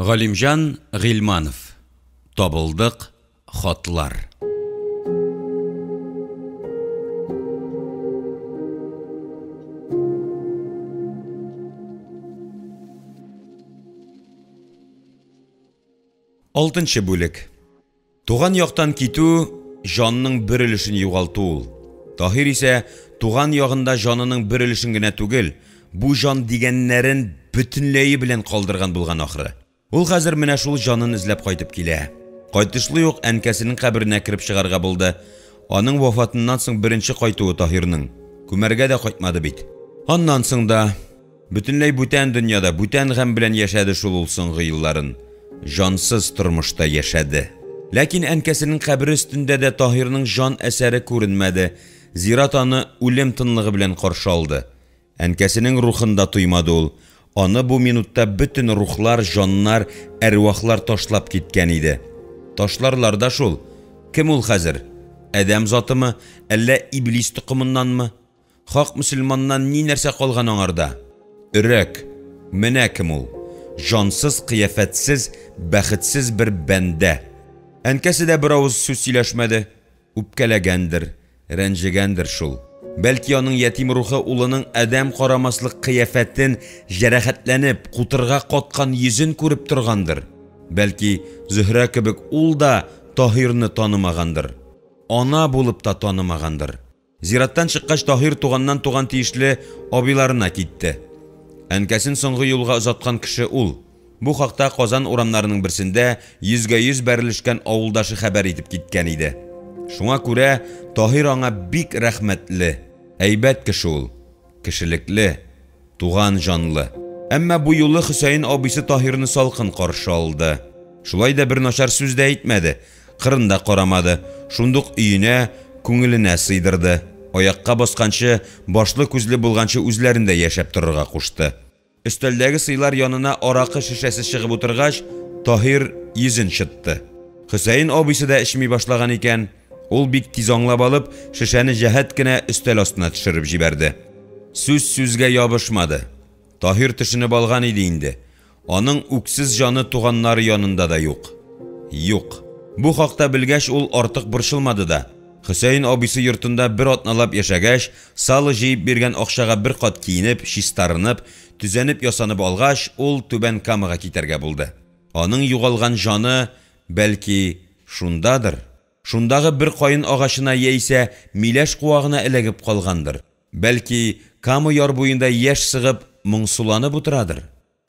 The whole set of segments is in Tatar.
Галимҗан Гыйльманов. Табылдык хатлар. Алтынчы бүлек. Туган яктан китү җанның бер өлешен югалту ул. Таһир исә туган ягында җанының бер өлешен генә түгел, бу җан дигәннәрен бөтенләе белән калдырган булган ахры. Ул хәзер менә шул җанын эзләп кайтып килә. Кайтышлый ук әнкәсенең каберенә кереп чыгарга булды. Аның вафатыннан соң беренче кайтуы Таһирның. Күмәргә дә кайтмады бит. Аннан соң да. Бөтенләй бүтән дөньяда, бүтән гамь белән яшәде шул ул соңгы елларын. Җансыз тормышта яшәде. Ләкин әнкәсенең кабере өстендә дә Таһирның җан әсәре күренмәде. Зират аны үлем тынлыгы белән каршы алды. Әнкәсенең рухын да тоймады ул. Аны бу минутта бөтен рухлар, җаннар, әрвахлар ташлап киткән иде. Ташларлар да шул. Кем ул хәзер? Адәм затымы, әллә иблис токымыннанмы? Хак мөселманнан ни нәрсә калган аңарда? Өрәк! Менә кем ул! Җансыз, кыяфәтсез, бәхетсез бер бәндә. Әнкәсе дә бер авыз сүз сөйләшмәде. Үпкәләгәндер, рәнҗегәндер шул. Бәлки аның ятим рухы улының адәм карамаслык кыяфәтен, җәрәхәтләнеп, кутырга каткан йөзен күреп торгандыр. Бәлки, Зөһрә кебек ул да Таһирны танымагандыр. Ана булып та танымагандыр. Зираттан чыккач, Таһир туганнан туган тиешле абыйларына китте. Әнкәсен соңгы юлга озаткан кеше ул. Бу хакта Казан урамнарының берсендә йөзгә-йөз бәрелешкән авылдашы хәбәр итеп киткән иде. Шуңа күрә Таһир аңа бик рәхмәтле. Әйбәт кеше ул. Кешелекле. Туган җанлы. Әмма бу юлы Хөсәен абыйсы Таһирны салкын каршы алды. Шулай да бер начар сүз дә әйтмәде, кырын да карамады, шундук өенә, күңеленә сыйдырды, аякка басканчы, башлы-күзле булганчы үзләрендә яшәп торырга кушты. Өстәлдәге сыйлар янына аракы шешәсе чыгып утыргач, Таһир йөзен чытты. Хөсәен абыйсы да эчми башлаган икән. Ул бик тиз аңлап алып, шешәне җәһәт кенә өстәл астына төшереп җибәрде. Сүз сүзгә ябышмады. Таһир төшенеп алган иде инде. Аның үксез җаны туганнары янында да юк. Юк. Бу хакта белгәч, ул артык борчылмады да. Хөсәен абыйсы йортында бер атналап яшәгәч, сало җыеп биргән акчага бер кат киенеп, чистарынып, төзәнеп-ясанып алгач, ул Түбән Камага китәргә булды. Аның югалган җаны, бәлки, шундадыр? Шундагы бер каен агачына яисә миләш куагына эләгеп калгандыр? Бәлки, Кама яр буенда яшь сыгып, моңсуланып утырадыр?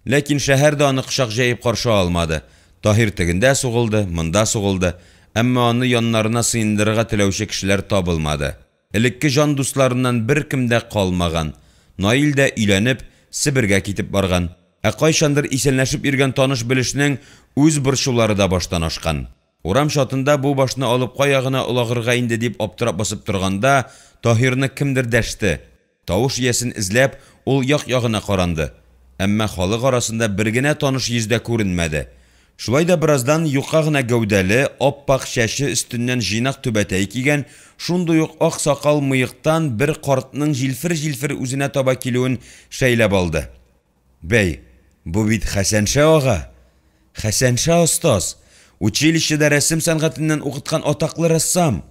Ләкин шәһәр дә аны кочак җәеп каршы алмады. Таһир тегендә сугылды, монда сугылды, әмма аны яннарына сыендырырга теләүче кешеләр табылмады. Элекке җан дусларыннан беркем дә калмаган. Наил дә өйләнеп, Себергә китеп барган. Ә кайчандыр исәнләшеп йөргән таныш-белешнең үз борчулары да баштан ашкан. Урам чатында бу башны алып кая гына олагырга инде дип аптырап басып торганда, Таһирны кемдер дәште. Тавыш иясен эзләп, ул як-ягына каранды. Әмма халык арасында бер генә таныш йөз дә күренмәде. Шулай да бераздан юка гына гәүдәле, ап-ак чәче өстеннән җыйнак түбәтәй кигән, шундый ук ак сакал-мыектан бер картның җилфер-җилфер үзенә таба килүен шәйләп алды. Бәй, бу бит Хәсәнша ага! Хәсәнша остаз! Училищеда рәсем сәнгатеннән укыткан атаклы рәссам!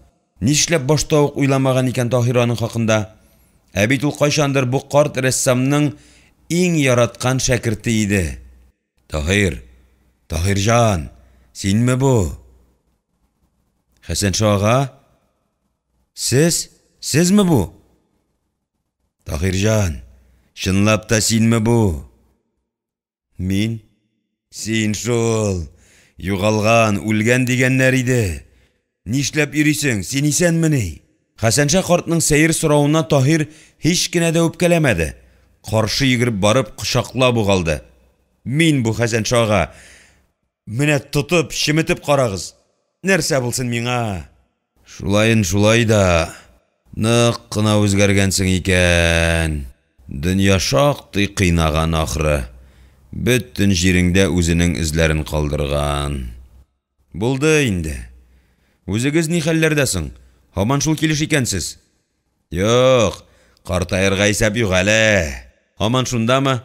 Нишләп башта ук уйламаган икән Таһир аның хакында? Ә бит ул кайчандыр бу карт рәссамның иң яраткан шәкерте иде. Таһир! Таһирҗан! Синме бу? Хәсәнша ага? Сез? Сезме бу? Таһирҗан, чынлап та синме бу? Мин? Син шул! Югалган, үлгән дигәннәр иде. Нишләп йөрисең, син исәнмени? Хәсәнша картның сәер соравына Таһир һич кенә дә үпкәләмәде. Каршы йөгереп барып, кочаклап ук алды. Мин бу, Хәсәнша ага! Менә тотып, чеметеп карагыз! Нәрсә булсын миңа? Шулаен шулай да, нык кына үзгәргәнсең икән. Дөнья шактый кыйнаган ахры. Бөтен җиреңдә үзенең эзләрен калдырган. Булды инде. Үзегез ни хәлләрдә соң? Һаман шул килеш икәнсез. Юк, картаерга исәп юк әле. Һаман шундамы?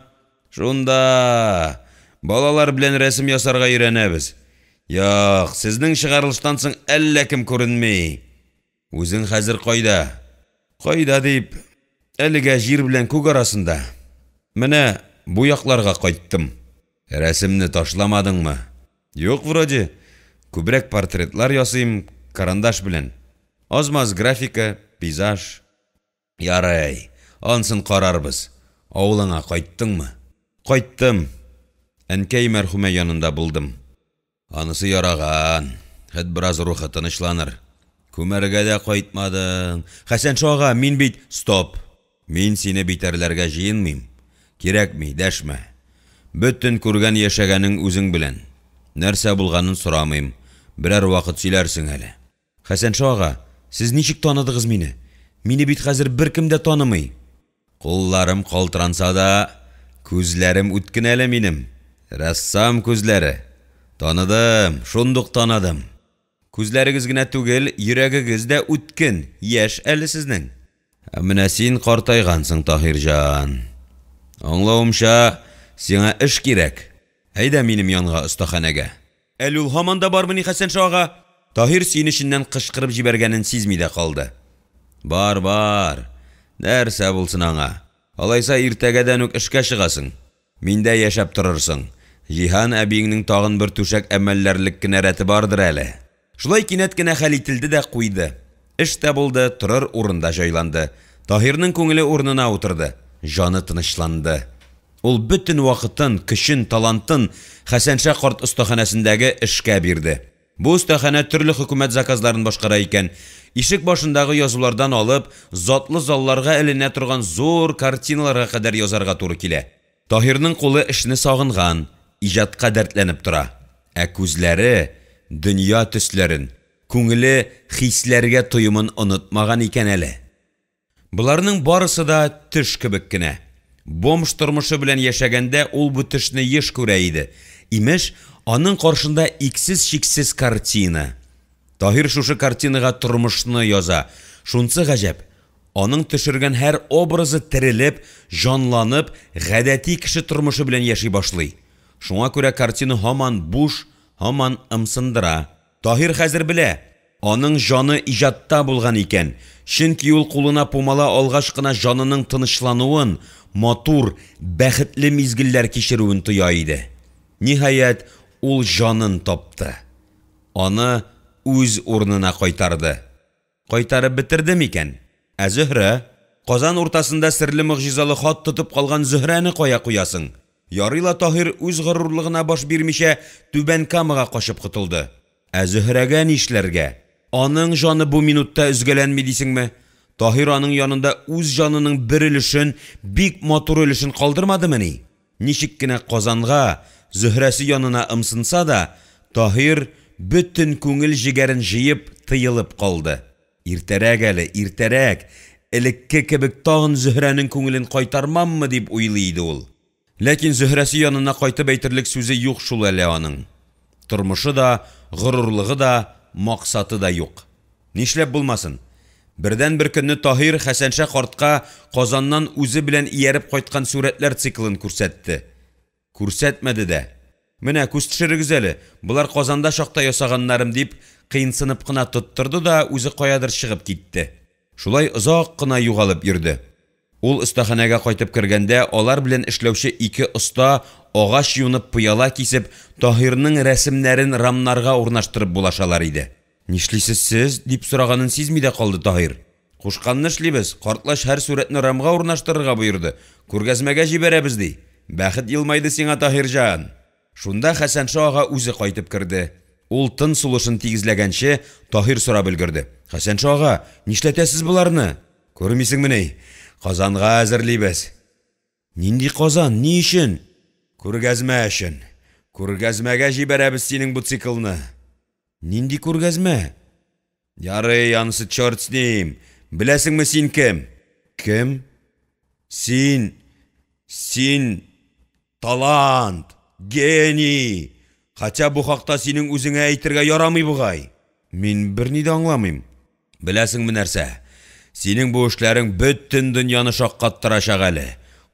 Шунда! Балалар белән рәсем ясарга өйрәнәбез. Юк, сезнең чыгарылыштан соң әллә кем күренми. Үзең хәзер кайда? Кайда дип, әлегә җир белән күк арасында. Менә бу якларга кайттым. Рәсемне ташламадыңмы? Юк, вроде. Күбрәк портретлар ясыйм, карандаш белән. Аз-маз графика, пейзаж. Ярый, анысын карарбыз. Авылыңа кайттыңмы? Кайттым. Әнкәй мәрхүмә янында булдым. Анысы яраган, хет бераз рухы тынычланыр. Күмәргә дә кайтмадың. Хәсәнша ага, мин бит… Стоп! Мин сине битәрләргә җыенмыйм. Кирәкми, дәшмә. Бөтен күргән-яшәгәнең үзең белән. Нәрсә булганын сорамыйм, берәр вакыт сөйләрсең әле. Хәсәнша ага, сез ничек таныдыгыз мине? Мине бит хәзер беркем дә танымый. Кулларым калтыранса да, күзләрем үткен әле минем. Рәссам күзләре. Таныдым, шундук таныдым. Күзләрегез генә түгел, йөрәгегез дә үткен, яшь әле сезнең. Ә менә син картайгансың, Таһирҗан. Аңлавымча, сиңа эш кирәк. Әйдә минем янга остаханәгә. Әле ул һаман да бармыни, Хәсәнша ага? Таһир сөенеченнән кычкырып җибәргәнен сизми дә калды. Бар, бар. Нәрсә булсын аңа. Алайса иртәгәдән үк эшкә чыгасың. Миндә яшәп торырсың. Җиһан әбиеңнең тагын бер түшәк әмәлләрлек кенә рәте бардыр әле. Шулай кинәт кенә хәл ителде дә куйды. Эш тә булды, торыр урын да җайланды. Таһирның күңеле урынына утырды, җаны тынычланды. Ул бөтен вакытын, көчен, талантын Хәсәнша карт остаханәсендәге эшкә бирде. Бу остаханә төрле хөкүмәт заказларын башкара икән. Ишек башындагы язулардан алып, затлы залларга эленә торган зур картиналарга кадәр язарга туры килә. Таһирның кулы эшне сагынган, иҗатка дәртләнеп тора. Ә күзләре дөнья төсләрен, күңеле хисләргә тоемын онытмаган икән әле. Боларның барысы да төш кебек кенә. Бомж тормышы белән яшәгәндә ул бу төшне еш күрә иде. Имеш, аның каршында иксез-чиксез картина. Таһир шушы картинага тормышны яза. Шунсы гаҗәп, аның төшергән һәр образы терелеп, җанланып, гадәти кеше тормышы белән яши башлый. Шуңа күрә картина һаман буш, һаман ымсындыра. Таһир хәзер белә, аның җаны иҗатта булган икән, чөнки ул кулына пумала алгач кына җанының тынычлануын, матур, бәхетле мизгелләр кичерүен тоя иде. Ниһаять, ул җанын тапты. Аны үз урынына кайтарды. Кайтарып бетерде микән? Ә Зөһрә? Казан уртасында серле-могҗизалы хат тотып калган Зөһрәне кая куясың? Ярый ла Таһир үз горурлыгына баш бирмичә Түбән Камага качып котылды. Ә Зөһрәгә нишләргә? Аның җаны бу минутта өзгәләнми дисеңме? Таһир аның янында үз җанының бер өлешен, бик матур өлешен калдырмадымыни? Ничек кенә Казанга, Зөһрәсе янына ымсынса да, Таһир, бөтен күңел җегәрен җыеп, тыелып калды. Иртәрәк әле, иртәрәк, элекке кебек тагын Зөһрәнең күңелен кайтармаммы дип уйлый иде ул. Ләкин Зөһрәсе янына кайтып әйтерлек сүзе юк шул әле аның. Тормышы да, горурлыгы да, максаты да юк. Нишләп булмасын? Бердәнбер көнне Таһир Хәсәнша картка Казаннан үзе белән ияреп кайткан сурәтләр циклын күрсәтте. Күрсәтмәде дә. Менә, күз төшерегез әле, болар Казанда чакта ясаганнарым, дип, кыенсынып кына тоттырды да үзе каядыр чыгып китте. Шулай озак кына югалып йөрде. Ул остаханәгә кайтып кергәндә, алар белән эшләүче ике оста агач юнып, пыяла кисеп, Таһирның рәсемнәрен рамнарга урнаштырып булашалар иде. Нишлисез сез? дип сораганын сизми дә калды Таһир. Кушканны эшлибез, картлач һәр сурәтне рамга урнаштырырга боерды. Күргәзмәгә җибәрәбез, ди. Бәхет елмайды сиңа, Таһирҗан! Шунда Хәсәнша ага үзе кайтып керде. Ул тын-сулышын тигезләгәнче, Таһир сорап өлгерде. Хәсәнша ага, нишләтәсез боларны? Күрмисеңмени, Казанга әзерлибез. Нинди Казан, ни өчен? Күргәзмә өчен. Күргәзмәгә җибәрәбез синең бу циклны. Нинди күргәзмә? Ярый, анысы черт с ним. Беләсеңме син кем? Кем? Син, син талант, гений! Хотя бу хакта синең үзеңә әйтергә ярамый бугай. Мин берни дә аңламыйм. Беләсеңме нәрсә? Синең бу эшләрең бөтен дөньяны шаккаттырачак әле.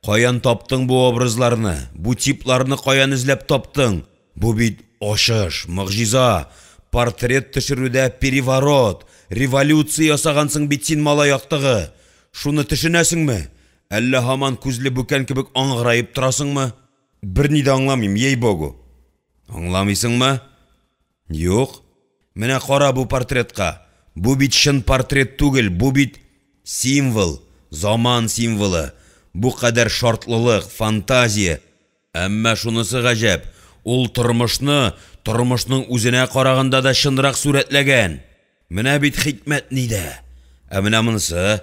Каян таптың бу образларны, бу типларны каян эзләп таптың? Бу бит ачыш, могҗиза, портрет төшерүдә переворот, революция ясагансың бит син, малай актыгы! Шуны төшенәсеңме? Әллә һаман күзле бүкән кебек аңгыраеп торасыңмы? Берни дә аңламыйм, ей-богу! Аңламыйсыңмы? Юк. Менә кара бу портретка. Бу бит чын портрет түгел, бу бит символ, заман символы. Бу кадәр шартлылык, фантазия. Әмма шунысы гаҗәп, ул тормышны тормышның үзенә караганда да чынрак сурәтләгән. Менә бит хикмәт нидә! Ә менә монысы,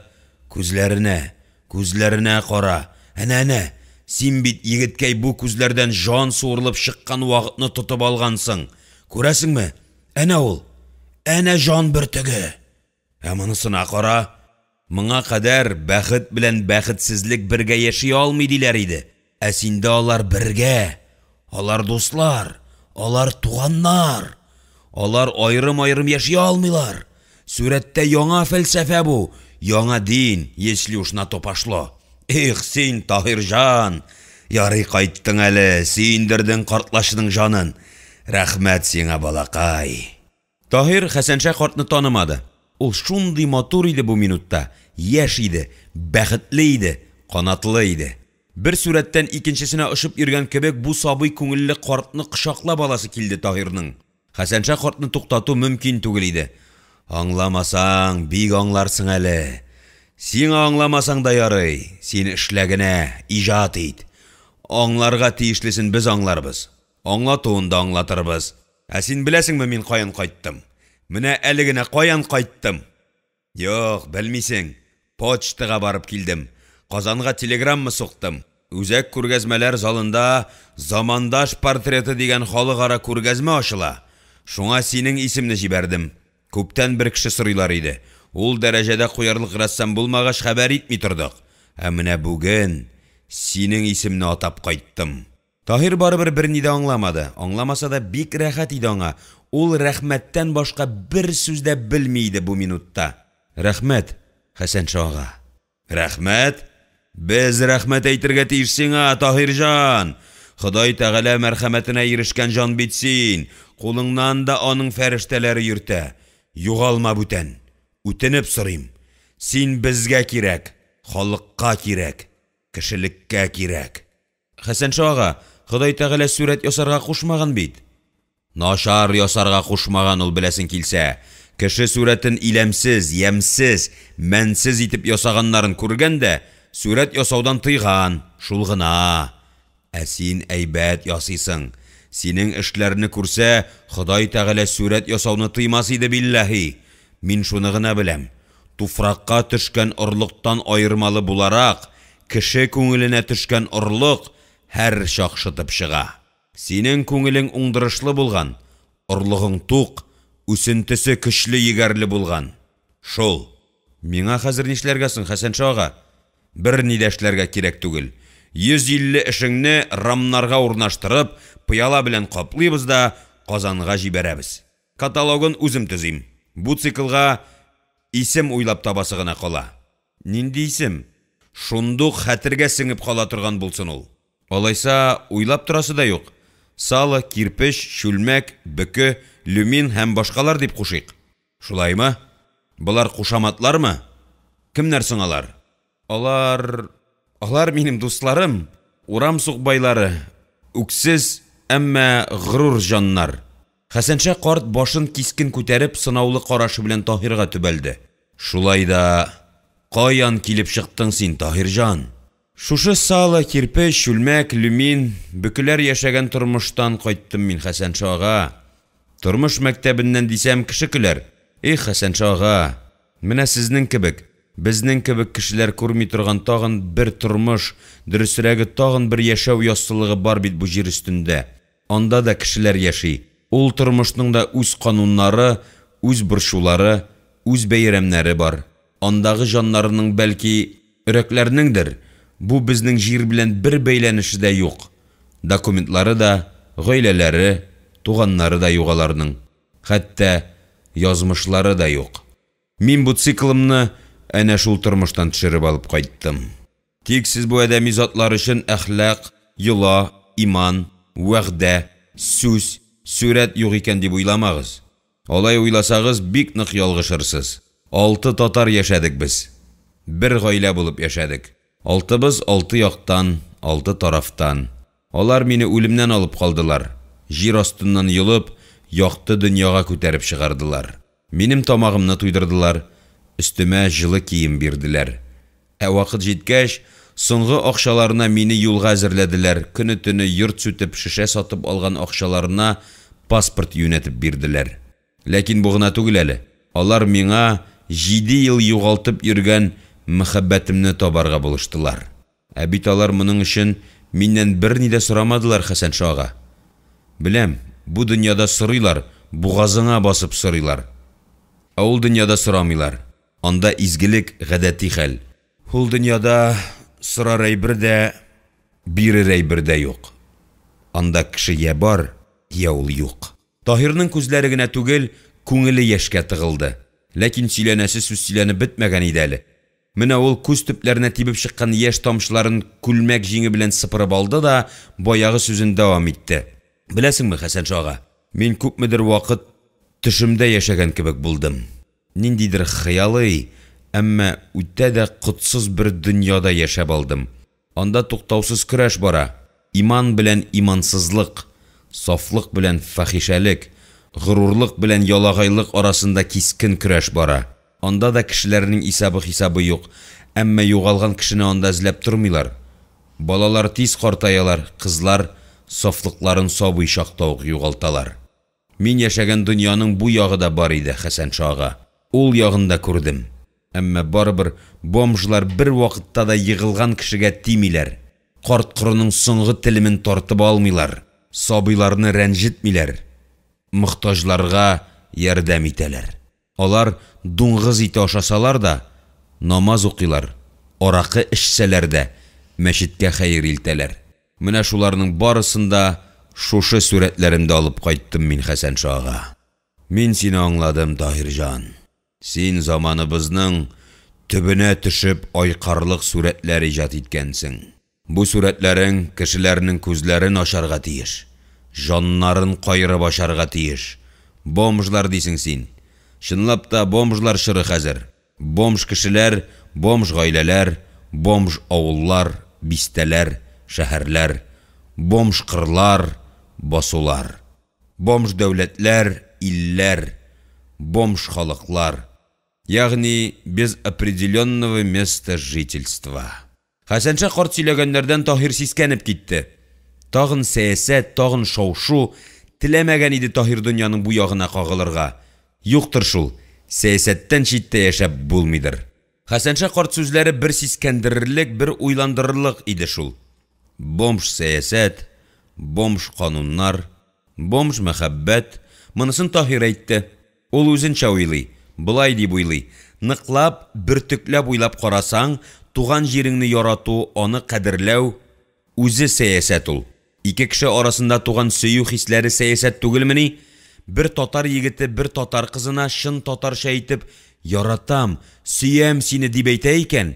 күзләренә, күзләренә кара. Әнә, әнә, син бит, егеткәй, бу күзләрдән җан суырылып чыккан вакытны тотып алгансың. Күрәсеңме? Әнә ул! Әнә җан бөртеге! Ә монысына кара! Моңа кадәр бәхет белән бәхетсезлек бергә яши алмый диләр иде. Ә синдә алар бергә! Алар дуслар! Алар туганнар! Алар аерым-аерым яши алмыйлар! Сурәттә яңа фәлсәфә бу, яңа дин, если уж на то пошло. Эх син, Таһирҗан! Ярый кайттың әле, сөендердең картлачның җанын. Рәхмәт сиңа, балакай! Таһир Хәсәнша картны танымады. Ул шундый матур иде бу минутта, яшь иде, бәхетле иде, канатлы иде. Бер сурәттән икенчесенә очып йөргән кебек бу сабый күңелле картны кочаклап аласы килде Таһирның. Хәсәнша картны туктату мөмкин түгел иде. Аңламасаң, бик аңларсың әле. Сиңа аңламасаң да ярый, син эшлә генә, иҗат ит. Аңларга тиешлесен без аңларбыз. Аңлатуын да аңлатырбыз. Ә син беләсеңме мин каян кайттым? Менә әле генә каян кайттым? Юк, белмисең. Почтага барып килдем. Казанга телеграмма суктым. Үзәк күргәзмәләр залында Замандаш портреты дигән халыкара күргәзмә ачыла. Шуңа синең исемне җибәрдем. Күптән бер кеше сорыйлар иде. Ул дәрәҗәдә куярлык рәссам булмагач, хәбәр итми тордык. Ә менә бүген синең исемне атап кайттым. Таһир барыбер берни дә аңламады. Аңламаса да бик рәхәт иде аңа. Ул рәхмәттән башка бер сүз дә белми иде бу минутта. Рәхмәт, Хәсәнша ага. Рәхмәт? Без рәхмәт әйтергә тиеш сиңа, Таһирҗан! Ходай Тәгалә мәрхәмәтенә ирешкән җан бит син! Кулыңнан да аның фәрештәләре йөртә. Югалма бүтән. Үтенеп сорыйм. Син безгә кирәк, халыкка кирәк, кешелеккә кирәк. Хәсәнша ага, Ходай Тәгалә сурәт ясарга кушмаган бит. Начар ясарга кушмаган ул, беләсең килсә. Кеше сурәтен иләмсез, ямьсез, мәнсез итеп ясаганнарын күргән дә, сурәт ясаудан тыйган, шул гына. Ә син әйбәт ясыйсың. Синең эшләрне күрсә, Ходай Тәгалә сурәт ясауны тыймас иде, билләһи. Мин шуны гына беләм, туфракка төшкән орлыктан аермалы буларак, кеше күңеленә төшкән орлык һәрчак шытып чыга. Синең күңелең уңдырышлы булган, орлыгың тук, үсентесе көчле-егәрле булган. Шул. Миңа хәзер нишләргә соң, Хәсәнша ага? Берни дә эшләргә кирәк түгел. 150 эшеңне рамнарга урнаштырып, пыяла белән каплыйбыз да Казанга җибәрәбез. Каталогын үзем төзим. Бу циклга исем уйлап табасы гына кала. Нинди исем? Шундук хәтергә сеңеп кала торган булсын ул. Алайса, уйлап торасы да юк. Сало, кирпеч, чүлмәк, бөке, люмин һәм башкалар дип кушыйк. Шулаймы? Болар кушаматлармы? Кемнәр соң алар? Алар... алар минем дусларым, урам сукбайлары, үксез, әмма горур җаннар. Хәсәнша карт башын кискен күтәреп, сынаулы карашы белән Таһирга төбәлде. Шулай да каян килеп чыктың син, Таһирҗан? Шушы сало, кирпеч, чүлмәк, люмин, бөкеләр яшәгән тормыштан кайттым мин, Хәсәнша ага. Тормыш мәктәбеннән дисәм, кеше көләр. Их, Хәсәнша ага, менә сезнең кебек, безнең кебек кешеләр күрми торган тагын бер тормыш, дөресрәге, тагын бер яшәү яссылыгы бар бит бу җир өстендә. Анда да кешеләр яши. Ул тормышның да үз кануннары, үз борчулары, үз бәйрәмнәре бар. Андагы җаннарының, бәлки, өрәкләрнеңдер, бу безнең җир белән бер бәйләнеше дә юк. Документлары да, гаиләләре, туганнары да юк аларның. Хәтта язмышлары да юк. Мин бу циклымны әнә шул тормыштан төшереп алып кайттым. Тик сез бу адәми затлар өчен әхлак, йола, иман, вәгъдә, сүз, сурәт юк икән дип уйламагыз. Алай уйласагыз, бик нык ялгышырсыз. Алты татар яшәдек без. Бер гаилә булып яшәдек. Алтыбыз алты яктан, алты тарафтан. Алар мине үлемнән алып калдылар. Җир астыннан йолып, якты дөньяга күтәреп чыгардылар. Минем тамагымны туйдырдылар, өстемә җылы кием бирделәр. Ә вакыт җиткәч, соңгы акчаларына мине юлга әзерләделәр, көне-төне йорт сүтеп, шешә сатып алган акчаларына паспорт юнәтеп бирделәр. Ләкин бу гына түгел әле. Алар миңа җиде ел югалтып йөргән мәхәббәтемне табарга булыштылар. Ә бит алар моның өчен миннән берни дә сорамадылар, Хәсәнша ага. Беләм, бу дөньяда сорыйлар, бугазыңа басып сорыйлар. Ә ул дөньяда сорамыйлар. Анда изгелек, гадәти хәл. Ул дөньяда сорар әйбер дә, бирер әйбер дә юк. Анда кеше йә бар, йә ул юк. Таһирның күзләре генә түгел, күңеле яшькә тыгылды. Ләкин сөйләнәсе сүз сөйләнеп бетмәгән иде әле. Менә ул күз төпләренә тибеп чыккан яшь тамчыларын күлмәк җиңе белән сыпырып алды да баягы сүзен дәвам итте. Беләсеңме, Хәсәнша ага, мин күпмедер вакыт төшемдә яшәгән кебек булдым. Ниндидер хыялый, әмма үтә дә котсыз бер дөньяда яшәп алдым. Анда туктаусыз көрәш бара. Иман белән имансызлык, сафлык белән фахишәлек, горурлык белән ялагайлык арасында кискен көрәш бара. Анда да кешеләрнең исәбе-хисабы юк, әмма югалган кешене анда эзләп тормыйлар. Балалар тиз картаялар, кызлар сафлыкларын сабый чакта ук югалталар. Мин яшәгән дөньяның бу ягы да бар иде, Хәсәнша ага. Ул ягын да күрдем. Әмма барыбер бомжлар бервакытта да егылган кешегә тимиләр, карт-корының соңгы телемен тартып алмыйлар, сабыйларны рәнҗетмиләр, мохтаҗларга ярдәм итәләр. Алар дуңгыз ите ашасалар да, намаз укыйлар, аракы эчсәләр дә, мәчеткә хәер илтәләр. Менә шуларның барысын да шушы сурәтләремдә алып кайттым мин, Хәсәнша ага. Мин сине аңладым, Таһирҗан. Син заманыбызның төбенә төшеп айкарлык сурәтләр иҗат иткәнсең. Бу сурәтләрең кешеләрнең күзләрен ачарга тиеш, җаннарын каерып ачарга тиеш. Бомжлар дисең син. Чынлап та бомжлар чоры хәзер. Бомж кешеләр, бомж гаиләләр, бомж авыллар, бистәләр, шәһәрләр, бомж кырлар, басулар. Бомж дәүләтләр, илләр, бомж халыклар. Ягъни без определенного места жительства. Хәсәнша карт сөйләгәннәрдән Таһир сискәнеп китте. Тагын сәясәт, тагын шау-шу. Теләмәгән иде Таһир дөньяның бу ягына кагылырга. Юктыр шул, сәясәттән читтә яшәп булмыйдыр. Хәсәнша карт сүзләре бер сискәндерерлек, бер уйландырырлык иде шул. Бомж сәясәт, бомж кануннар, бомж мәхәббәт, монысын Таһир әйтте. Ул үзенчә уйлый, болай дип уйлый, ныклап, бөртекләп уйлап карасаң, туган җиреңне ярату, аны кадерләү үзе сәясәт ул. Ике кеше арасында туган сөю хисләре сәясәт түгелмени? Бер татар егете бер татар кызына чын татарча итеп «яратам, сөям сине» дип әйтә икән,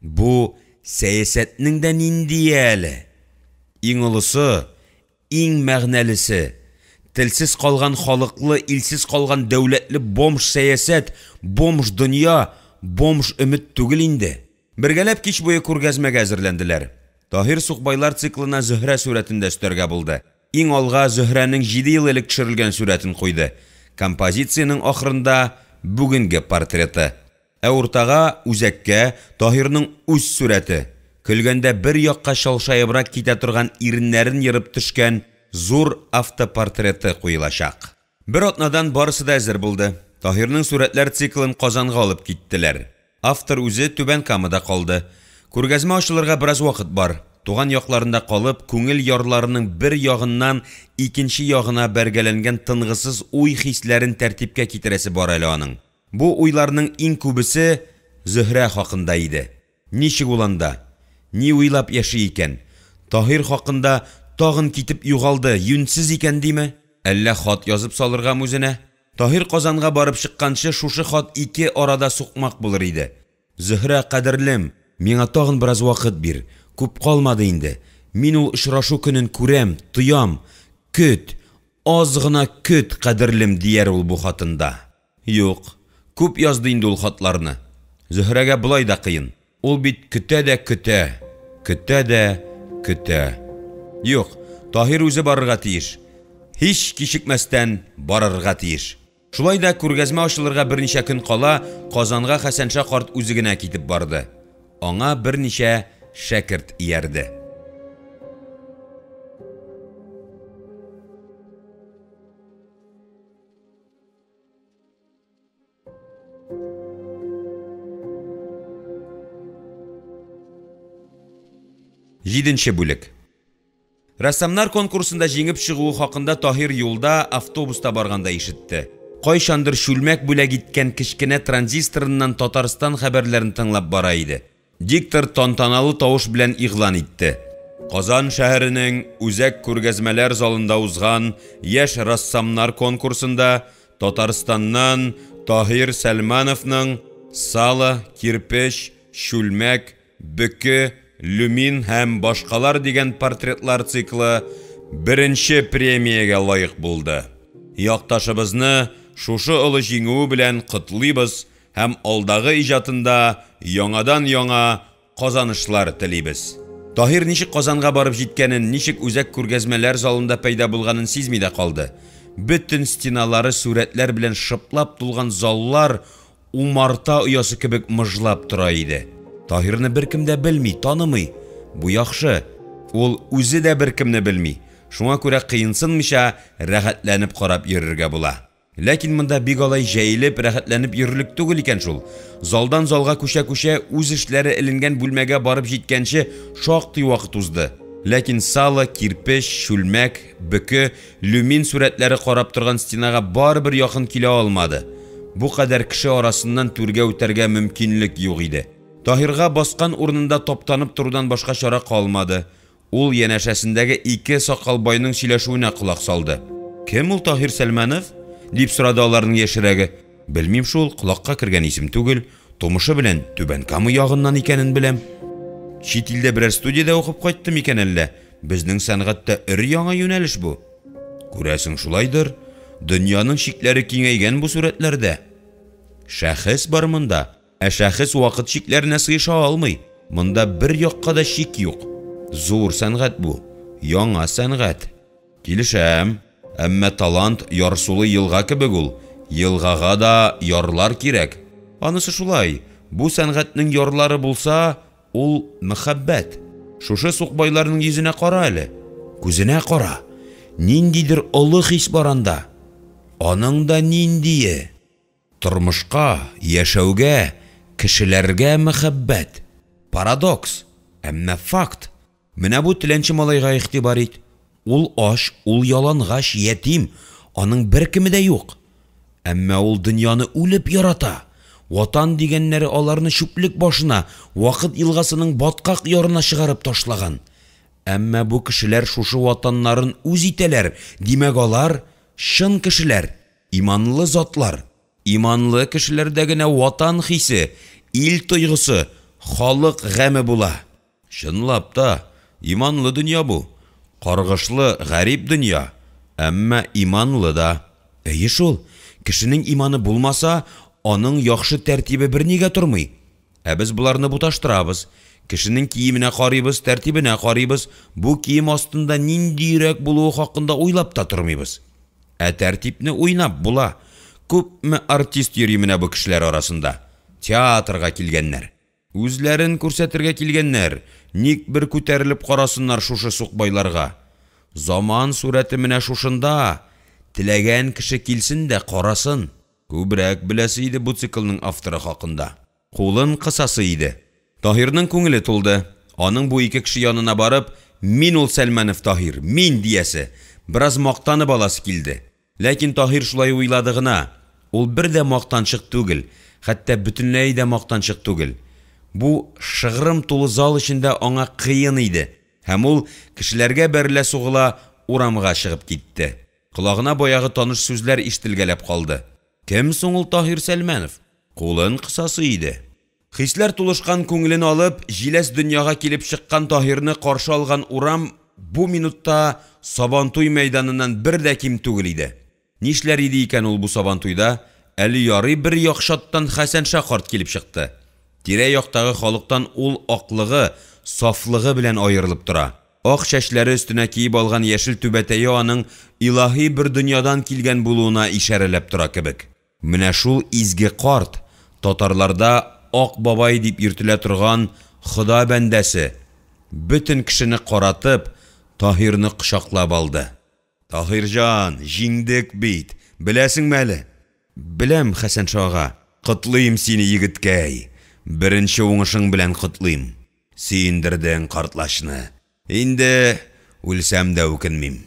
бу сәясәтнең дә ниндие әле? Иң олысы, иң мәгънәлесе, телсез калган халыклы, илсез калган дәүләтле бомж сәясәт, бомж дөнья, бомж өмет түгел инде. Бергәләп кич буе күргәзмәгә әзерләнделәр. Таһир сукбайлар циклына Зөһрә сурәтен дә өстәргә булды. Иң алга Зөһрәнең 7 ел элек төшерелгән сурәтен куйды. Композициянең ахырында бүгенге портреты. Ә уртага, үзәккә Таһирның үз сурәте. Көлгәндә бер якка чалшаебрак китә торган иреннәрен ерып төшкән зур автопортреты куелачак. Бер атнадан барысы да әзер булды. Таһирның сурәтләр циклын Казанга алып киттеләр. Автор үзе Түбән Камада калды. Күргәзмә ачылырга бераз вакыт бар. Туган якларында калып, күңел ярларының бер ягыннан икенче ягына бәргәләнгән тынгысыз уй-хисләрен тәртипкә китерәсе бар әле аның. Бу уйларның иң күбесе Зөһрә хакында иде. Ничек ул анда? Ни уйлап яши икән? Таһир хакында тагын китеп югалды, юньсез икән диме? Әллә хат язып салыргамы үзенә? Таһир Казанга барып чыкканчы шушы хат ике арада сукмак булыр иде. Зөһрә, кадерлем, Миңа тагын бераз вакыт бир, күп калмады инде. Мин ул очрашу көнен күрәм, тоям. Көт, аз гына көт, кадерлем, дияр ул бу хатында. Юк, күп язды инде ул хатларны. Зөһрәгә болай да кыен. Ул бит көтә дә көтә, көтә дә көтә. Юк, Таһир үзе барырга тиеш. Һич кичекмәстән барырга тиеш. Шулай да, күргәзмә ачылырга берничә көн кала, Казанга Хәсәнша карт үзе генә китеп барды. Аңа берничә шәкерт иярде. Җиденче бүлек. Рәссамнар конкурсында җиңеп чыгуы хакында Таһир юлда, автобуста барганда ишетте. Кайчандыр чүлмәк бүләк иткән кечкенә транзисторыннан Татарстан хәбәрләрен тыңлап бара иде. Диктор тантаналы тавыш белән игълан итте. Казан шәһәренең Үзәк күргәзмәләр залында узган яшь рассамнар конкурсында Татарстаннан Таһир Сәлмановның Сало, кирпеч, чүлмәк, бөке, люмин һәм башкалар дигән портретлар циклы беренче премиягә лаек булды. Якташыбызны шушы олы җиңүе белән котлыйбыз һәм алдагы иҗатында яңадан-яңа казанышлар телибез. Таһир ничек Казанга барып җиткәнен, ничек Үзәк күргәзмәләр залында пәйда булганын сизми дә калды. Бөтен стеналары сурәтләр белән шыплап тулган заллар умарта оясы кебек мыжлап тора иде. Таһирны беркем дә белми, танымый. Бу яхшы. Ул үзе дә беркемне белми. Шуңа күрә кыенсынмыйча, рәхәтләнеп карап йөрергә була. Ләкин монда бик алай җәелеп, рәхәтләнеп йөрерлек түгел икән шул. Залдан залга күчә-күчә, үз эшләре эленгән бүлмәгә барып җиткәнче шактый вакыт узды. Ләкин сало, кирпеч, чүлмәк, бөке, люмин сурәтләре карап торган стенага барыбер якын килә алмады. Бу кадәр кеше арасыннан түргә үтәргә мөмкинлек юк иде. Таһирга баскан урынында таптанып торудан башка чара калмады. Ул янәшәсендәге ике сакалбайның сөйләшүенә колак салды. «Кем ул Таһир Сәлмәнов?» – дип сорады аларның яшьрәге. «Белмим шул, колакка кергән исем түгел. Тумышы белән Түбән Кама ягыннан икәнен беләм. Чит илдә берәр студиядә укып кайтты микән әллә? Безнең сәнгатьтә өр-яңа юнәлеш бу». «Күрәсең, шулайдыр. Дөньяның чикләре киңәйгән бу сурәтләрдә. Шәхес бар монда. Ә шәхес вакыт чикләренә сыеша алмый. Монда бер якка да чик юк. Зур сәнгать бу. Яңа сәнгать. Килешәм. Әмма талант ярсулы елга кебек ул. Елгага да ярлар кирәк. Анысы шулай. Бу сәнгатьнең ярлары булса, ул мәхәббәт. Шушы сукбайларның йөзенә кара әле. Күзенә кара. Ниндидер олы хис бар анда. Аның да ниндие! Тормышка, яшәүгә, кешеләргә мәхәббәт. Парадокс, әмма факт. Менә бу теләнче малайга игътибар ит. Ул ач, ул ялангач, ятим, аның беркеме дә юк. Әмма ул дөньяны үлеп ярата. Ватан дигәннәре аларны чүплек башына, вакыт елгасының баткак ярына чыгарып ташлаган. Әмма бу кешеләр шушы ватаннарын үз итәләр, димәк алар, чын кешеләр, иманлы затлар. Иманлы кешеләрдә генә Ватан хисе, ил тойгысы, халык гаме була. Чынлап та, иманлы дөнья бу. Каргышлы, гарип дөнья, әмма иманлы да. Әйе шул, кешенең иманы булмаса, аның яхшы тәртибе бернигә тормый. Ә без боларны буташтырабыз. Кешенең киеменә карыйбыз, тәртибенә карыйбыз, бу кием астында нинди йөрәк булуы хакында уйлап та тормыйбыз. Ә тәртипне уйнап була. Күпме артист йөри менә бу кешеләр арасында. Театрга килгәннәр. Үзләрен күрсәтергә килгәннәр. Ник бер күтәрелеп карасыннар шушы сукбайларга. Заман сурәте менә шушында. Теләгән кеше килсен дә карасын. Күбрәк беләсе иде бу циклның авторы хакында. Кулын кысасы иде. Таһирның күңеле тулды. Аның бу ике кеше янына барып, «Мин ул Сәлмәнов Таһир, мин!» диясе, бераз мактанып аласы килде. Ләкин Таһир шулай уйлады гына. Ул бер дә мактанчык түгел, хәтта бөтенләй дә мактанчык түгел. Бу шыгрым тулы зал эчендә аңа кыен иде, һәм ул, кешеләргә бәрелә-сугыла, урамга чыгып китте. Колагына баягы таныш сүзләр ишетелгәләп калды. Кем соң ул Таһир Сәлмәнов? Кулын кысасы иде. Хисләр тулышкан күңелен алып, җиләс дөньяга килеп чыккан Таһирны каршы алган урам бу минутта Сабантуй мәйданыннан бер дә ким түгел иде. Нишләр иде икән ул бу Сабантуйда, әле ярый бер як чаттан Хәсәнша карт килеп чыкты. Тирә-яктагы халыктан ул аклыгы, сафлыгы белән аерылып тора. Ак чәчләре өстенә киеп алган яшел түбәтәе аның илаһи бер дөньядан килгән булуына ишарәләп тора кебек. Менә шул изге карт, татарларда Ак бабай дип йөртелә торган Хода бәндәсе, бөтен кешене каратып, Таһирны кочаклап алды. Таһирҗан, җиңдек бит, беләсеңме әле? Беләм, Хәсәнша ага. Котлыйм сине, егеткәй! Беренче уңышың белән котлыйм. Сөендердең картлачны. Инде үлсәм дә үкенмим.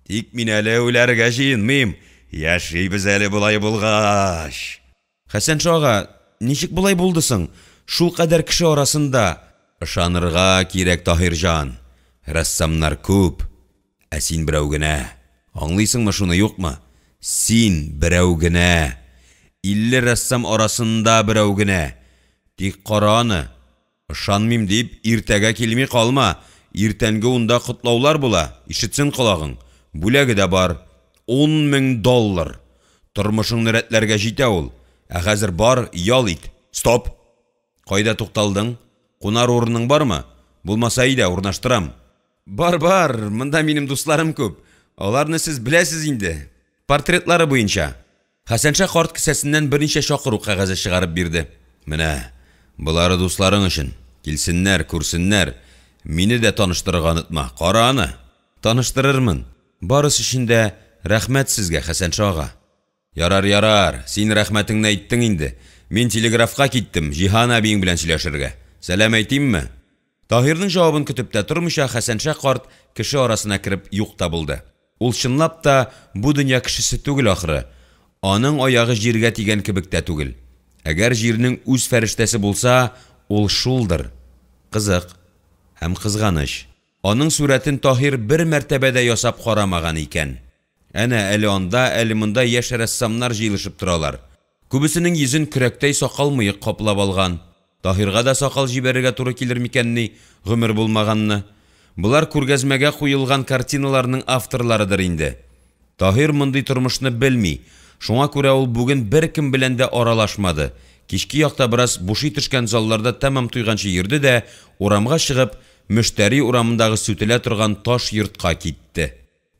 Тик мин әле үләргә җыенмыйм, яшибез әле болай булгач! Хәсәнша ага, ничек болай булды соң? Шулкадәр кеше арасында. Ышанырга кирәк, Таһирҗан, рәссамнар күп, ә син берәү генә. Аңлыйсыңмы шуны, юкмы? Син берәү генә! 50 рәссам арасында берәү генә! Тик кара аны, Ышанмыйм дип, иртәгә килми калма, иртәнге унда котлаулар була, ишетсен колагың. Бүләге дә бар, ун мең доллар! Тормышыңны рәтләргә җитә ул. Ә хәзер бар, ял ит. Стоп! Кайда тукталдың? Кунар урының бармы? Булмаса, әйдә, урнаштырам. Бар, бар, монда минем дусларым күп. Аларны сез беләсез инде. Портретлары буенча. Хәсәнша карт кесәсеннән берничә чакыру кәгазе чыгарып бирде. Менә, болары дусларың өчен. Килсеннәр, күрсеннәр. Мине дә таныштырырга онытма. Кара аны! Таныштырырмын. Барысы өчен дә рәхмәт сезгә, Хәсәнша ага. Ярар, ярар, син рәхмәтеңне әйттең инде. Мин телеграфка киттем, Җиһан әбиең белән сөйләшергә. Сәлам әйтимме? Таһирның җавабын көтеп тә тормыйча, Хәсәнша карт кеше арасына кереп юк та булды. Ул чынлап та бу дөнья кешесе түгел ахры. Аның аягы җиргә тигән кебек тә түгел. Әгәр җирнең үз фәрештәсе булса, ул шулдыр. Кызык. Һәм кызганыч. Аның сурәтен Таһир бер мәртәбә дә ясап карамаган икән. Әнә, әле анда, әле монда яшь рәссамнар җыелышып торалар. Күбесенең йөзен көрәктәй сакал-мыек каплап алган. Таһирга да сакал җибәрергә туры килер микәнни, гомер булмаганны. Болар күргәзмәгә куелган картиналарның авторларыдыр инде. Таһир мондый тормышны белми, шуңа күрә ул бүген беркем белән дә аралашмады, кичке якта бераз бушый төшкән залларда тәмам туйганчы йөрде дә, урамга чыгып, Мөштәри урамындагы сүтелә торган таш йортка китте.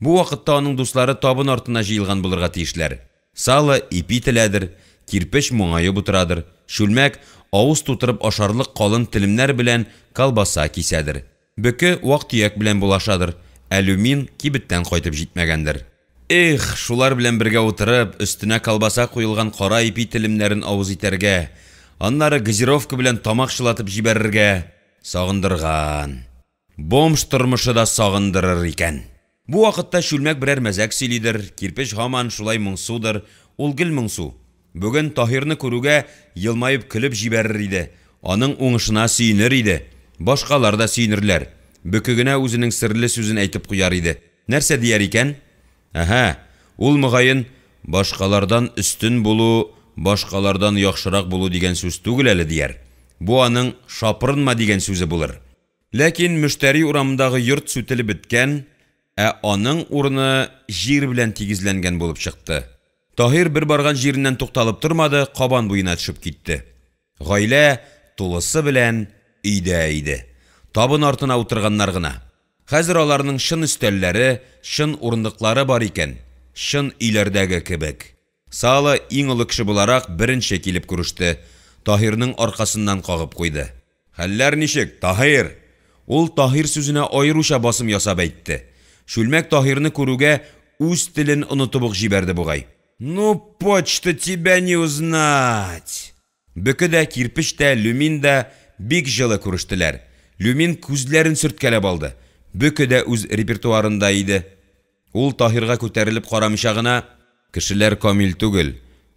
Бу вакытта аның дуслары табын артына җыелган булырга тиешләр. Сало, ипи теләдер, кирпеч моңаеп утырадыр, чүлмәк, авыз тутырып ашарлык калын телемнәр белән колбаса кисәдер, бөке вак-төяк белән булашадыр, ә Люмин кибеттән кайтып җитмәгәндер. Эх, шулар белән бергә утырып, өстенә колбаса куелган кара ипи телемнәрен авыз итәргә, аннары газировка белән тамак чылатып җибәрергә! Сагындырган. Бомж тормышы да сагындырыр икән. Бу вакытта чүлмәк берәр мәзәк сөйлидер, кирпеч һаман шулай моңсудыр, ул гел моңсу. Бүген Таһирны күрүгә, елмаеп көлеп җибәрер иде, аның уңышына сөенер иде. Башкалар да сөенерләр. Бөке генә үзенең серле сүзен әйтеп куяр иде. Нәрсә дияр икән? Әһә, ул, мөгаен, башкалардан өстен булу, башкалардан яхшырак булу дигән сүз түгел әле, дияр. Бу аның шапырынма дигән сүзе булыр. Ләкин Мөштәри урамындагы йорт сүтелеп беткән, ә аның урыны җир белән тигезләнгән булып чыкты. Таһир бер барган җиреннән тукталып тормады, Кабан буена төшеп китте. Гаилә тулысы белән өйдә иде. Табын артына утырганнар гына. Хәзер аларның чын өстәлләре, чын урындыклары бар икән, чын өйләрдәге кебек. Сало, иң олы кеше буларак, беренче килеп күреште. Таһирның аркасыннан кагып куйды. Хәлләр ничек, Таһир? Ул Таһир сүзенә аеруча басым ясап әйтте. Чүлмәк Таһирны күрүгә үз телен онытып ук җибәрде бугай. Ну, почта тебя не узнать! Бөке дә, кирпеч тә, Люмин да бик җылы күрештеләр. Люмин күзләрен сөрткәләп алды. Бөке дә үз репертуарында иде. Ул Таһирга күтәрелеп карамыйча гына, Кешеләр камил түгел,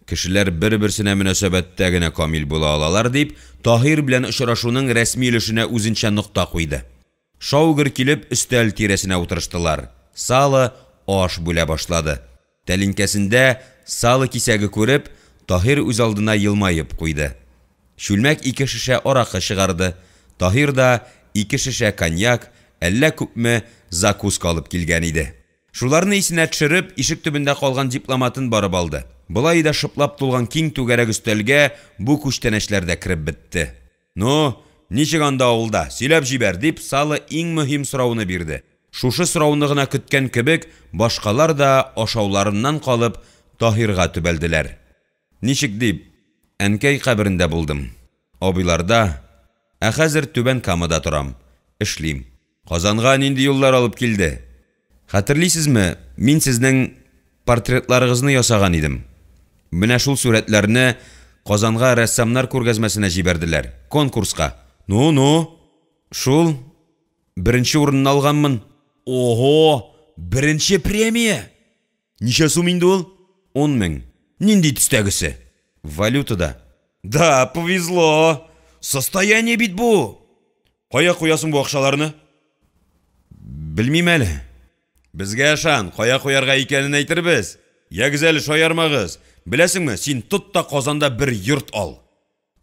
кешеләр бер-берсенә мөнәсәбәттә генә камил була алалар, дип, Таһир белән очрашуның рәсми өлешенә үзенчә нокта куйды. Шау-гөр килеп, өстәл тирәсенә утырыштылар. Сало аш бүлә башлады. Тәлинкәсендә сало кисәге күреп, Таһир үзалдына елмаеп куйды. Чүлмәк ике шешә аракы чыгарды, Таһир да ике шешә коньяк, әллә күпме закуска алып килгән иде. Шуларны исенә төшереп, ишек төбендә калган дипломатын барып алды. Болай да шыплап тулган киң түгәрәк өстәлгә бу күчтәнәчләр дә кереп бетте. «Ну, ничек анда авылда, сөйләп җибәр»,– дип, Сало иң мөһим сорауны бирде. Шушы сорауны гына көткән кебек, башкалар да ашауларыннан калып Таһирга төбәлделәр. «Ничек дип, әнкәй каберендә булдым, абыйларда, ә хәзер Түбән Камада торам, эшлим. Казанга нинди юллар алып килде? Хәтерлисезме, мин сезнең портретларыгызны ясаган идем. Менә шул сурәтләрне Казанга рәссамнар күргәзмәсенә җибәрделәр, конкурска. Ну, ну? Шул, беренче урынны алганмын. Ого, беренче премия! Ничә сум инде ул? Ун мең. Нинди төстәгесе? Валютада. Да, повезло! Состояние бит бу! Кая куясың бу акчаларны? Белмим әле. Безгә ышан, кая куярга икәнен әйтербез. Ягез әле, шаярмагыз. Беләсеңме, син тот та Казанда бер йорт ал.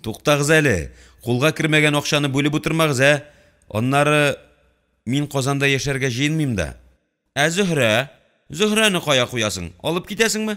Туктагыз әле, кулга кермәгән акчаны бүлеп утырмагыз, ә? Аннары мин Казанда яшәргә җыенмыйм да. Ә Зөһрә? Зөһрәне кая куясың, алып китәсеңме?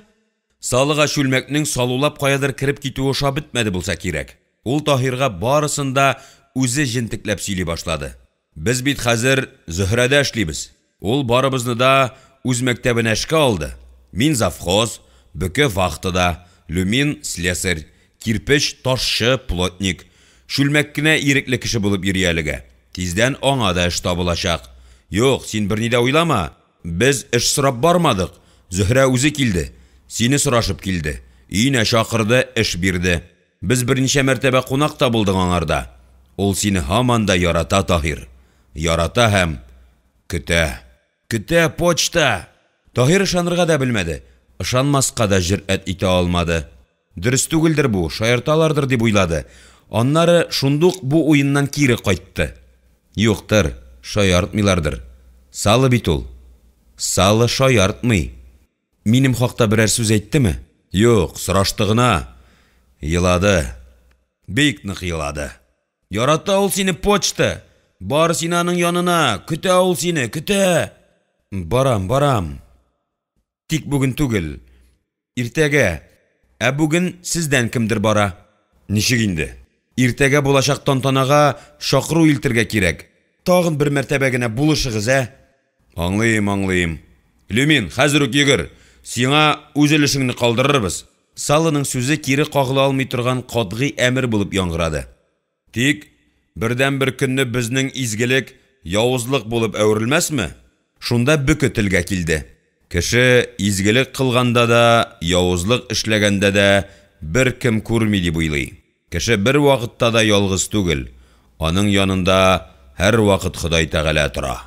Салага чүлмәкнең салулап каядыр кереп китүе ошап бетмәде булса кирәк. Ул Таһирга барысын да үзе җентекләп сөйли башлады. Без бит хәзер Зөһрәдә эшлибез. Ул барыбызны да үз мәктәбенә эшкә алды. Мин завхоз, Бөке вахтада, Люмин слесарь, Кирпеч ташчы, плотник. Чүлмәк кенә ирекле кеше булып йөри әлегә. Тиздән аңа да эш табылачак. Юк, син берни дә уйлама. Без эш сорап бармадык. Зөһрә үзе килде. Сине сорашып килде. Өенә чакырды, эш бирде. Без берничә мәртәбә кунак та булдык аңарда. Ул сине һаман да ярата, Таһир. Ярата һәм көтә. Көтә, почта! Таһир ышанырга да белмәде, ышанмаска да җөрьәт итә алмады. Дөрес түгелдер бу, шаярталардыр дип уйлады. Аннары шундук бу уеннан кире кайтты. Юктыр, шаяртмыйлардыр. Сало бит ул. Сало шаяртмый. Минем хакта берәр сүз әйттеме? Юк, сорашты гына. Елады. Бик нык елады. Ярата ул сине, почта! Бар син аның янына, көтә ул сине, көтә! Барам, барам. Тик бүген түгел. Иртәгә. Ә бүген сездән кемдер бара. Ничек инде? Иртәгә булачак тантанага чакыру илтергә кирәк. Тагын бер мәртәбә генә булышыгыз, ә? Аңлыйм, аңлыйм. Люмин, хәзер үк йөгер. Сиңа үз өлешеңне калдырырбыз. Салоның сүзе кире кагыла алмый торган катгый әмер булып яңгырады. Тик бердәнбер көнне безнең изгелек явызлык булып әверелмәсме? Шунда бөке телгә килде. Кеше изгелек кылганда да, явызлык эшләгәндә дә беркем күрми дип уйлый. Кеше бервакытта да ялгыз түгел, аның янында һәрвакыт Ходай Тәгалә тора.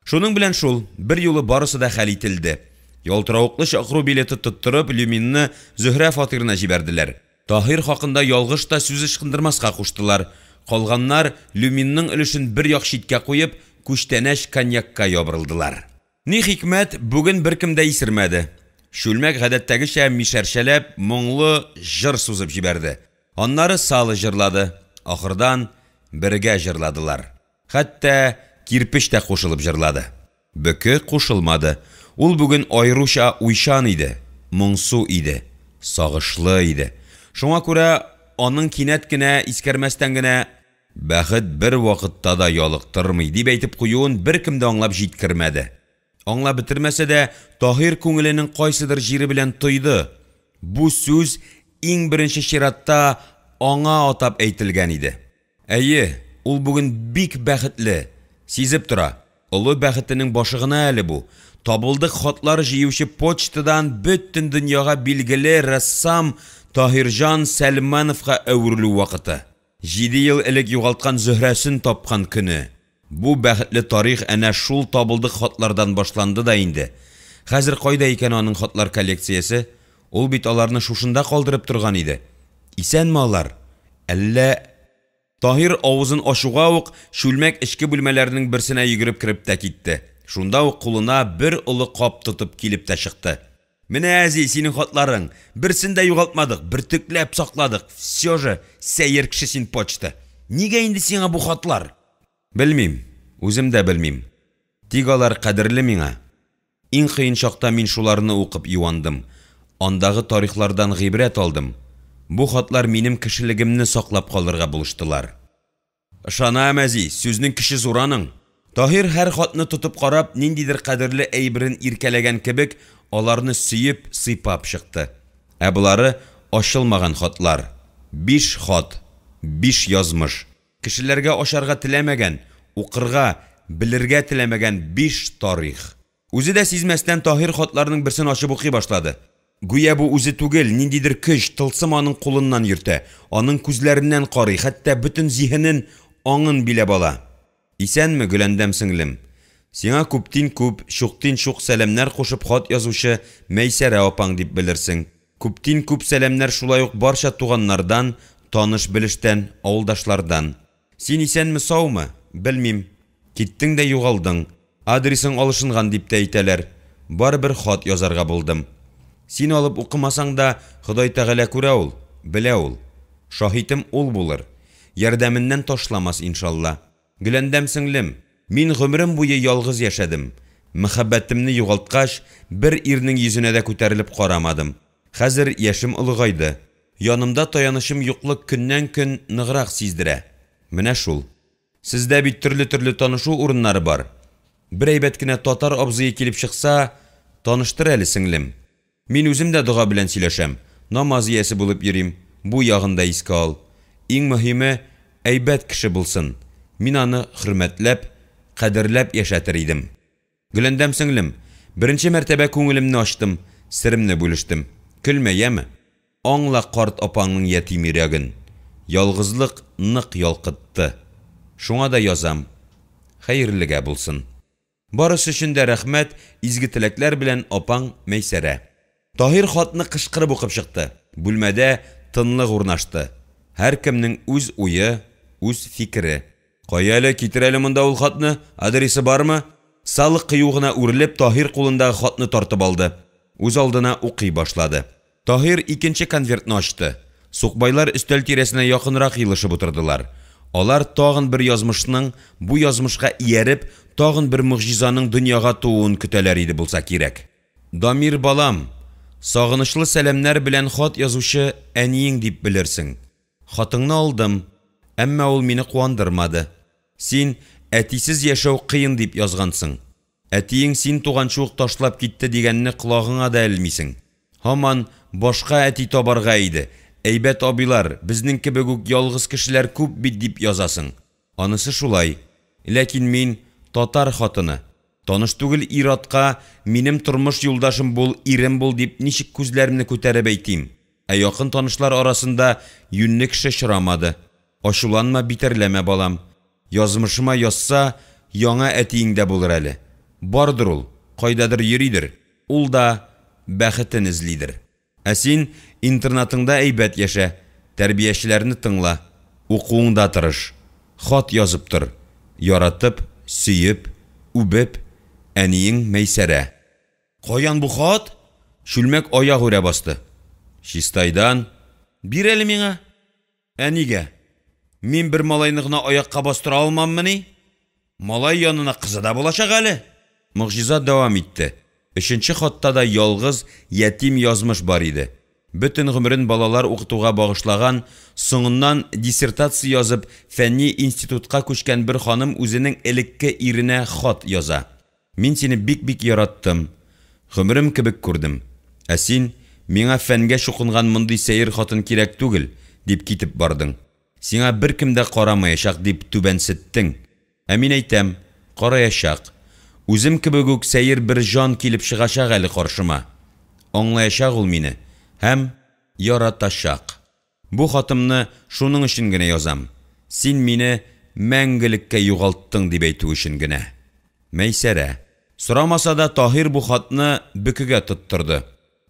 Шуның белән шул, берьюлы барысы да хәл ителде. Ялтыравыклы чакыру билеты тоттырып, Люминны Зөһрә фатирына җибәрделәр. Таһир хакында ялгыш та сүз ычкындырмаска куштылар. Калганнар, Люминның өлешен бер як читкә куеп, күчтәнәч коньякка ябырылдылар. Ни хикмәт, бүген беркем дә исермәде. Чүлмәк гадәттәгечә мишәрчәләп моңлы җыр сузып җибәрде. Аннары Сало җырлады, ахырдан бергә җырладылар. Хәтта Кирпеч тә кушылып җырлады. Бөке кушылмады. Ул бүген аеруча уйчан иде, моңсу иде, сагышлы иде. Шуңа күрә аның кинәт кенә, искәрмәстән генә, Бәхет бервакытта да ялыктырмый, дип әйтеп куюын беркем дә аңлап җиткермәде. Аңлап бетермәсә дә, Таһир күңеленең кайсыдыр җире белән тойды, бу сүз иң беренче чиратта аңа атап әйтелгән иде. Әйе, ул бүген бик бәхетле, сизеп тора, олы бәхетенең башы гына әле бу, табылдык хатлар җыючы почтадан бөтен дөньяга билгеле рәссам Таһирҗан Сәлмановка әверелү вакыты. Җиде ел элек югалткан Зөһрәсен тапкан көне. Бу бәхетле тарих әнә шул табылдык хатлардан башланды да инде. Хәзер кайда икән аның хатлар коллекциясе? Ул бит аларны шушында калдырып торган иде. Исәнме алар? Әллә. Таһир авызын ачуга ук, чүлмәк эчке бүлмәләрнең берсенә йөгереп кереп тә китте. Шунда ук кулына бер олы кап тотып килеп тә чыкты. Менә, әзи, синең хатларың. Берсен дә югалтмадык, бөртекләп сакладык. Все же, сәер кеше син, почта. Нигә инде сиңа бу хатлар? Белмим, үзем дә белмим. Тик алар кадерле миңа. Иң кыен чакта мин шуларны укып юандым, андагы тарихлардан гыйбрәт алдым. Бу хатлар минем кешелегемне саклап калырга булыштылар. Ышанам, әзи, сүзнең көче зур аның. Таһир һәр хатны тотып карап, ниндидер кадерле әйберен иркәләгән кебек, аларны сөеп, сыйпап чыкты. Ә болары ачылмаган хатлар. Биш хат. Биш язмыш. Кешеләргә ачарга теләмәгән, укырга, белергә теләмәгән биш тарих. Үзе дә сизмәстән Таһир хатларның берсен ачып укый башлады. Гүя бу үзе түгел, ниндидер көч, тылсым аның кулыннан йөртә, аның күзләреннән карый, хәтта бөтен зиһенен, аңын биләп ала. Исәнме, Гөләндәм сеңлем! Сиңа күптин күп, чуктин чук сәламнәр кушып хат язучы Мәйсәрә апаң дип белерсең. Күптин күп сәламнәр шулай ук барча туганнардан, таныш-белештән, авылдашлардан. Син исәнме-саумы? Белмим. Киттең дә югалдың. Адресың алышынган дип тә әйтәләр. Барыбер хат язарга булдым. Син алып укымасаң да, Ходай Тәгалә күрә ул, белә ул. Шаһитем ул булыр. Ярдәменнән ташламас, иншалла. Гөләндәм сеңлем, мин гомерем буе ялгыз яшәдем. Мәхәббәтемне югалткач, бер ирнең йөзенә дә күтәрелеп карамадым. Хәзер яшем олыгайды. Янымда таянычым юклык көннән-көн ныграк сиздерә. Менә шул. Сездә бит төрле-төрле танышу урыннары бар. Бер әйбәт кенә татар абзые килеп чыкса, таныштыр әле, сеңлем. Мин үзем дә дога белән сөйләшәм, намаз иясе булып йөрим, бу ягын да искә ал. Иң мөһиме, әйбәт кеше булсын, мин аны хөрмәтләп, кадерләп яшәтер идем. Гөләндәм сеңлем, беренче мәртәбә күңелемне ачтым, серемне бүлештем. Көлмә, яме? Аңла карт апаңның ятим йөрәген. Ялгызлык нык ялкытты. Шуңа да язам. Хәерлегә булсын. Барысы өчен дә рәхмәт, изге теләкләр белән апаң Мәйсәрә. Таһир хатны кычкырып укып чыкты. Бүлмәдә тынлык урнашты. Һәркемнең үз уе, үз фикере. Кая әле, китер әле монда ул хатны, адресы бармы? Сало кыю гына үрелеп, Таһир кулындагы хатны тартып алды. Үзалдына укый башлады. Таһир икенче конвертны ачты. Сукбайлар өстәл тирәсенә якынрак елышып утырдылар. Алар тагын бер язмышның, бу язмышка ияреп, тагын бер могҗизаның дөньяга тууын көтәләр иде булса кирәк. Дамир балам, сагынычлы сәламнәр белән хат язучы әниең дип белерсең. Хатыңны алдым, әмма ул мине куандырмады. Син, әтисез яшәү кыен дип язгансың. Әтиең син туганчы ук ташлап китте дигәнне колагыңа да элмисең. Һаман башка әти табарга иде, әйбәт абыйлар, безнең кебек үк ялгыз кешеләр күп бит дип язасың. Анысы шулай. Ләкин мин, татар хатыны. Таныш түгел ир-атка минем тормыш юлдашым бул, ирем бул дип ничек күзләремне күтәреп әйтим? Ә якын танышлар арасында юньле кеше очрамады. Ачуланма, битәрләмә, балам. Язмышыма язса, яңа әтиең дә булыр әле. Бардыр ул, кайдадыр йөридер, ул да бәхетен эзлидер. Ә син интернатыңда әйбәт яшә, тәрбиячеләрне тыңла, укуыңда тырыш. Хат язып тор. Яратып, сөеп, үбеп, әниең Мәйсәрә. Каян бу хат? Чүлмәк аягүрә басты. Чистайдан. Бир әле миңа. Ә нигә? Мин бер малайны гына аякка бастыра алмаммыни? Малай янына кызы да булачак әле. Могҗиза дәвам итте. Өченче хатта да ялгыз, ятим язмыш бар иде. Бөтен гомерен балалар укытуга багышлаган, соңыннан диссертация язып, фәнни институтка күчкән бер ханым үзенең элекке иренә хат яза. Мин сине бик-бик яраттым. Гомерем кебек күрдем. Ә син, миңа фәнгә чукынган мондый сәер хатын кирәк түгел, дип китеп бардың. Сиңа беркем дә карамаячак, дип түбәнсеттең. Ә мин әйтәм, караячак. Үзем кебек үк сәер бер җан килеп чыгачак әле каршыма. Аңлаячак ул мине һәм яратачак. Бу хатымны шуның өчен генә язам. Син мине мәңгелеккә югалттың дип әйтү өчен генә. Мәйсәрә. Сорамаса да, Таһир бу хатны Бөкегә тоттырды.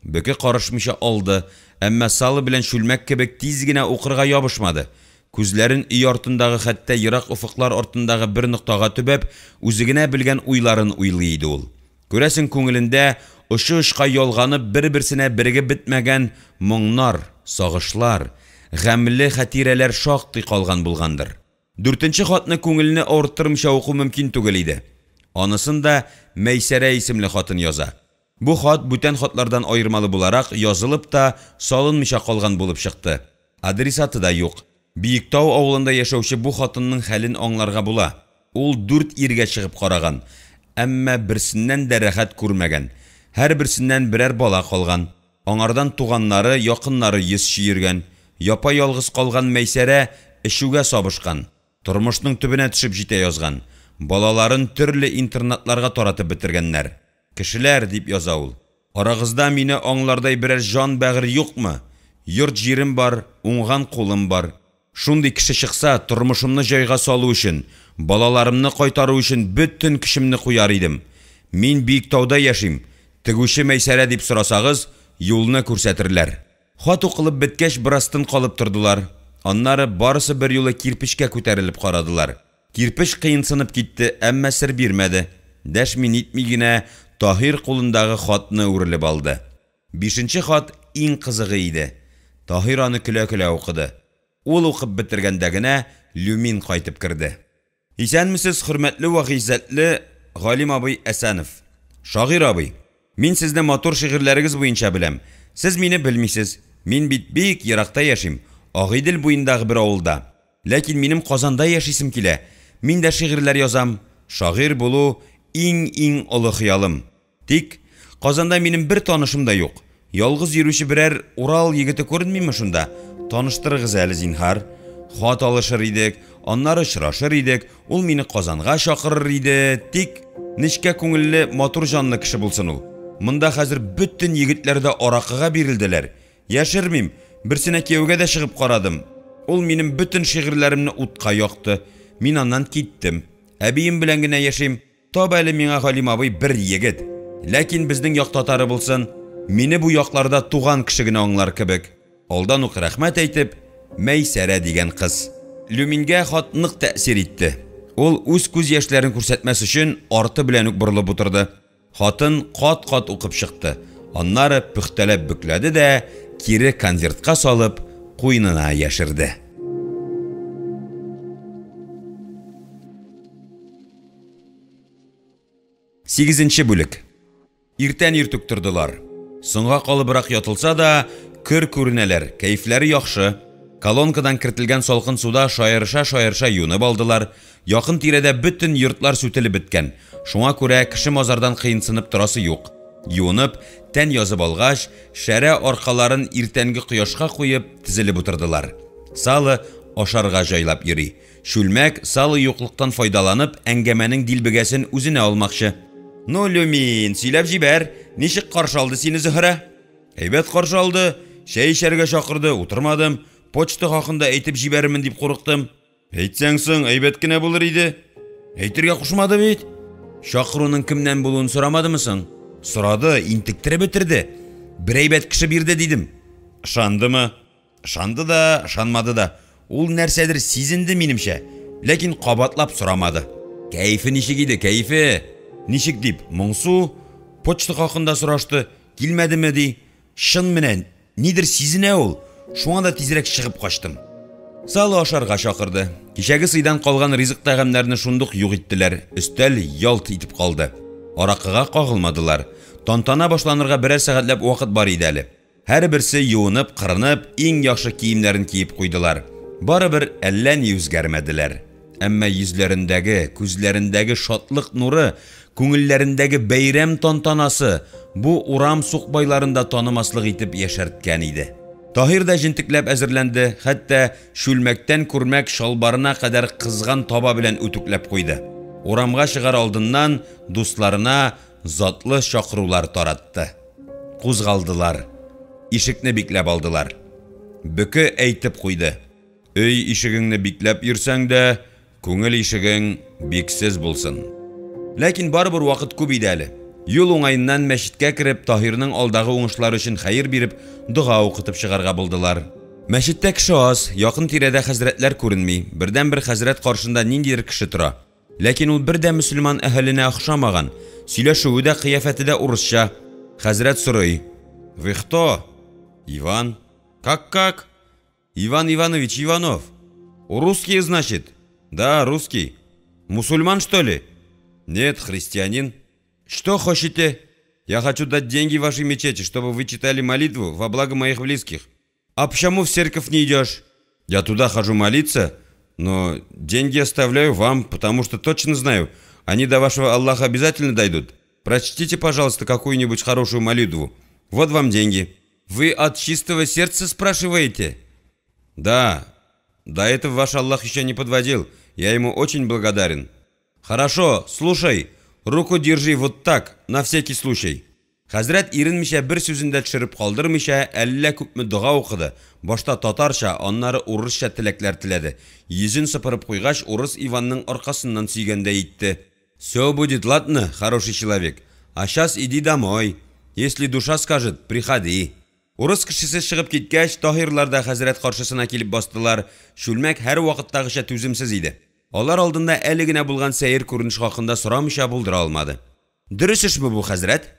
Бөке карышмыйча алды, әмма сало белән чүлмәк кебек тиз генә укырга ябышмады. Күзләрен өй артындагы, хәтта ерак офыклар артындагы бер ноктага төбәп, үзе генә белгән уйларын уйлый иде ул. Күрәсең, күңелендә очы-очка ялганып, бер-берсенә берегеп бетмәгән моңнар, сагышлар, гамьле хатирәләр шактый калган булгандыр. Дүртенче хатны күңелне авырттырмыйча уку мөмкин түгел иде. Анысын да Мәйсәрә исемле хатын яза. Бу хат, бүтән хатлардан аермалы буларак, язылып та салынмыйча калган булып чыкты. Адресаты да юк. Биектау авылында яшәүче бу хатынның хәлен аңларга була. Ул дүрт иргә чыгып караган, әмма берсеннән дә рәхәт күрмәгән. Һәрберсеннән берәр бала калган. Аңардан туганнары, якыннары йөз чөергән. Япа-ялгыз калган Мәйсәрә эчүгә сабышкан, тормышның төбенә төшеп җитә язган. Балаларын төрле интернатларга таратып бетергәннәр. «Кешеләр», дип яза ул, «арагызда мине аңлардай берәр җан-бәгырь юкмы? Йорт-җирем бар, уңган кулым бар. Шундый кеше чыкса, тормышымны җайга салу өчен, балаларымны кайтару өчен бөтен көчемне куяр идем. Мин Биектауда яшим, тегүче Мәйсәрә дип сорасагыз, юлны күрсәтерләр». Хат укылып беткәч, бераз тын калып тордылар. Аннары барысы берьюлы кирпечкә күтәрелеп карадылар. Кирпеч кыенсынып китте, әмма сер бирмәде. Дәшми-нитми генә Таһир кулындагы хатны үрелеп алды. Бишенче хат иң кызыгы иде. Таһир аны көлә-көлә укыды. Ул укып бетергәндә генә Люмин кайтып керде. Исәнмесез, хөрмәтле вә гыйззәтле Галим абый Әсәнов! Шагыйрь абый! Мин сезне матур шигырьләрегез буенча беләм. Сез мине белмисез. Мин бит бик еракта яшим, Агыйдел буендагы бер авылда. Ләкин минем Казанда яшисем килә. Мин дә шигырьләр язам. Шагыйрь булу, иң-иң олы хыялым. Тик Казанда минем бер танышым да юк. Ялгыз йөрүче берәр Урал егете күренмиме шунда? Таныштырыгыз әле, зинһар. Хат алышыр идек, аннары очрашыр идек, ул мине Казанга чакырыр иде, тик нечкә күңелле, матур җанлы кеше булсын ул. Монда хәзер бөтен егетләр дә аракыга бирелделәр. Яшермим, берсенә кияүгә дә чыгып карадым. Ул минем бөтен шигырьләремне утка якты. Мин аннан киттем. Әбием белән генә яшим. Тап әле миңа, Галим абый, бер егет. Ләкин безнең як татары булсын. Мине бу якларда туган кеше генә аңлар кебек. Алдан ук рәхмәт әйтеп, Мәйсәрә дигән кыз. Люмингә хат нык тәэсир итте. Ул, үз күз яшьләрен күрсәтмәс өчен, арты белән үк борылып утырды. Хатын кат-кат укып чыкты. Аннары пөхтәләп бөкләде дә, кире конвертка салып, куенына яшерде. Сигезенче бүлек. Иртән иртүк тордылар. Соңга калыбрак ятылса да, көр күренәләр, кәефләре яхшы. Колонкадан кертелгән салкын суда шаярыша-шаярыша юынып алдылар. Якын тирәдә бөтен йортлар сүтелеп беткән. Шуңа күрә кеше-мазардан кыенсынып торасы юк. Юынып, тән язып алгач, шәрә аркаларын иртәнге кояшка куеп, тезелеп утырдылар. Сало ашарга җайлап йөри. Чүлмәк, сало юклыктан файдаланып, әңгәмәнең дилбегәсен үзенә алмакчы. Ну, Люмин, сөйләп җибәр, ничек каршы алды сине Зөһрә? Әйбәт каршы алды, чәй эчәргә чакырды, утырмадым, почта хакында әйтеп җибәрермен дип курыктым. Әйтсәң соң, әйбәт кенә булыр иде. Әйтергә кушмады бит. Чакыруның кемнән булуын сорамадымы соң? Сорады, интектереп бетерде. Бер әйбәт кеше бирде, дидем. Ышандымы? Ышанды да, ышанмады да. Ул нәрсәдер сизенде, минемчә. Ләкин кабатлап сорамады. Кәефе ничек иде, кәефе? Ничек дип, моңсу? Почта хакында сорашты, килмәдеме ди. Чын менә, нидер сизенә ул. Шуңа да тизрәк чыгып качтым. Сало ашарга чакырды. Кичәге сыйдан калган ризык-тәгамнәрне шундук юк иттеләр, өстәл ялт итеп калды. Аракыга кагылмадылар. Тантана башланырга берәр сәгатьләп вакыт бар иде әле. Һәрберсе юынып, кырынып, иң яхшы киемнәрен киеп куйдылар. Барыбер әллә ни үзгәрмәделәр. Әмма йөзләрендәге, күзләрендәге шатлык нуры, күңелләрендәге бәйрәм тантанасы бу урам сукбайларын да танымаслык итеп яшәрткән иде. Таһир да җентекләп әзерләнде, хәтта чүлмәктән күрмәк чалбарына кадәр кызган таба белән үтүкләп куйды. Урамга чыгар алдыннан дусларына затлы чакырулар таратты. Кузгалдылар. Ишекне бикләп алдылар. Бөке әйтеп куйды. Өй ишегеңне бикләп йөрсәң дә, күңел ишегең биксез булсын. Ләкин барыбер вакыт күп иде әле. Юл уңаеннан мәчеткә кереп, Таһирның алдагы уңышлары өчен хәер биреп, дога укытып чыгарга булдылар. Мәчеттә кеше аз, якын тирәдә хәзрәтләр күренми, бердәнбер хәзрәт каршында ниндидер кеше тора. Ләкин ул бер дә мөселман әһеленә охшамаган, сөйләшүе дә, кыяфәте дә урысча. Хәзрәт сорый: «Вы кто?» «Иван». «Как-как?» «Иван Иванович Иванов». «Русский, значит?» «Да, русский». «Мусульман, что ли?» «Нет, христианин». «Что хотите?» «Я хочу дать деньги вашей мечети, чтобы вы читали молитву во благо моих близких». «А почему в церковь не идешь?» «Я туда хожу молиться, но деньги оставляю вам, потому что точно знаю, они до вашего Аллаха обязательно дойдут. Прочтите, пожалуйста, какую-нибудь хорошую молитву. Вот вам деньги». «Вы от чистого сердца спрашиваете?» «Да. До этого ваш Аллах еще не подводил. Я ему очень благодарен». «Хорошо, слушай. Руку держи вот так, на всякий случай». Хәзрәт иренмичә, бер сүзен дә төшереп калдырмыйча, әллә күпме дога укыды. Башта татарча, аннары урысча теләкләр теләде. Йөзен сыпырып куйгач, урыс Иванның аркасыннан сөйгәндәй итте. «Все будет ладно, хороший человек. А щас иди домой. Если душа скажет, приходи». Урыс кешесе чыгып киткәч, Таһирлар да хәзрәт каршысына килеп бастылар. Чүлмәк һәрвакыттагыча түземсез иде. Алар алдында әле генә булган сәер күренеш хакында сорамыйча булдыра алмады. «Дөрес эшме бу, хәзрәт?»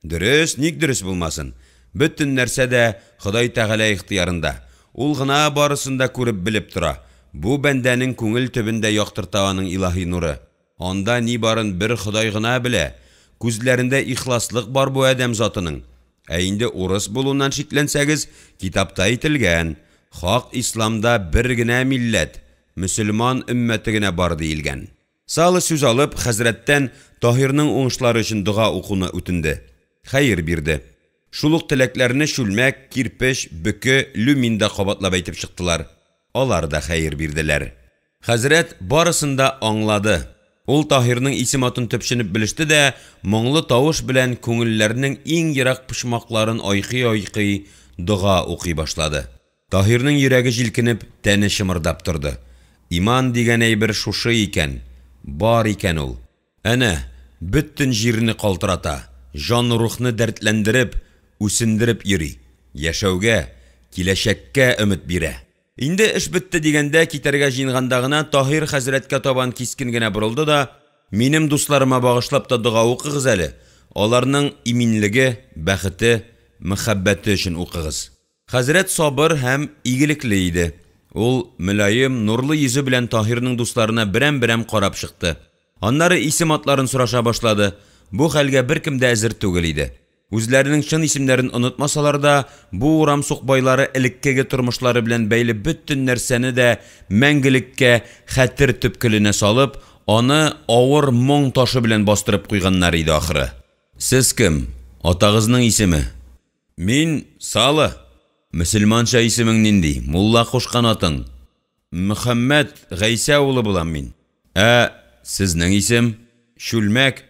«Дөрес, ник дөрес булмасын? Бөтен нәрсә дә Ходай Тәгалә ихтыярында. Ул гына барысын да күреп-белеп тора. Бу бәндәнең күңел төбен дә яктырта аның илаһи нуры. Анда ни барын бер Ходай гына белә. Күзләрендә ихласлык бар бу адәм затының. Ә инде урыс булуыннан шикләнсәгез, китапта әйтелгән, хак исламда бер генә милләт, мөселман өммәте генә бар диелгән». Сало сүз алып, хәзрәттән Таһирның уңышлары өчен дога укуны үтенде. Хәер бирде. Шул ук теләкләрне Чүлмәк, Кирпеч, Бөке, Люмин да кабатлап әйтеп чыктылар. Алар да хәер бирделәр. Хәзрәт барысын да аңлады. Ул Таһирның исем-атын төпченеп белеште дә, моңлы тавыш белән күңелләрнең иң ерак почмакларын айкый-айкый дога укый башлады. Таһирның йөрәге җилкенеп, тәне чымырдап торды. Иман дигән әйбер шушы икән, бар икән ул. Әнә, бөтен җирне калтырата, җан-рухны дәртләндереп, үсендереп йөри, яшәүгә, киләчәккә өмет бирә. Инде эш бетте дигәндә, китәргә җыенганда гына Таһир хәзрәткә табан кискен генә борылды да, «Минем дусларыма багышлап та дога укыгыз әле, аларның иминлеге, бәхете, мәхәббәте өчен укыгыз». Хәзрәт сабыр һәм игелекле иде. Ул мөлаем, нурлы йөзе белән Таһирның дусларына берәм-берәм карап чыкты. Аннары исем-атларын сораша башлады. Бу хәлгә беркем дә әзер түгел иде. Үзләренең чын исемнәрен онытмасалар да, бу урам сукбайлары элеккеге тормышлары белән бәйле бөтен нәрсәне дә мәңгелеккә хәтер төпкеленә салып, аны авыр моң ташы белән бастырып куйганнар иде ахры. «Сез кем? Атагызның исеме?» «Мин Сало». «Мөселманча исемең нинди? Мулла кушкан атың?» «Мөхәммәт Гайсә улы булам мин». «Ә сезнең исем?» «Чүлмәк.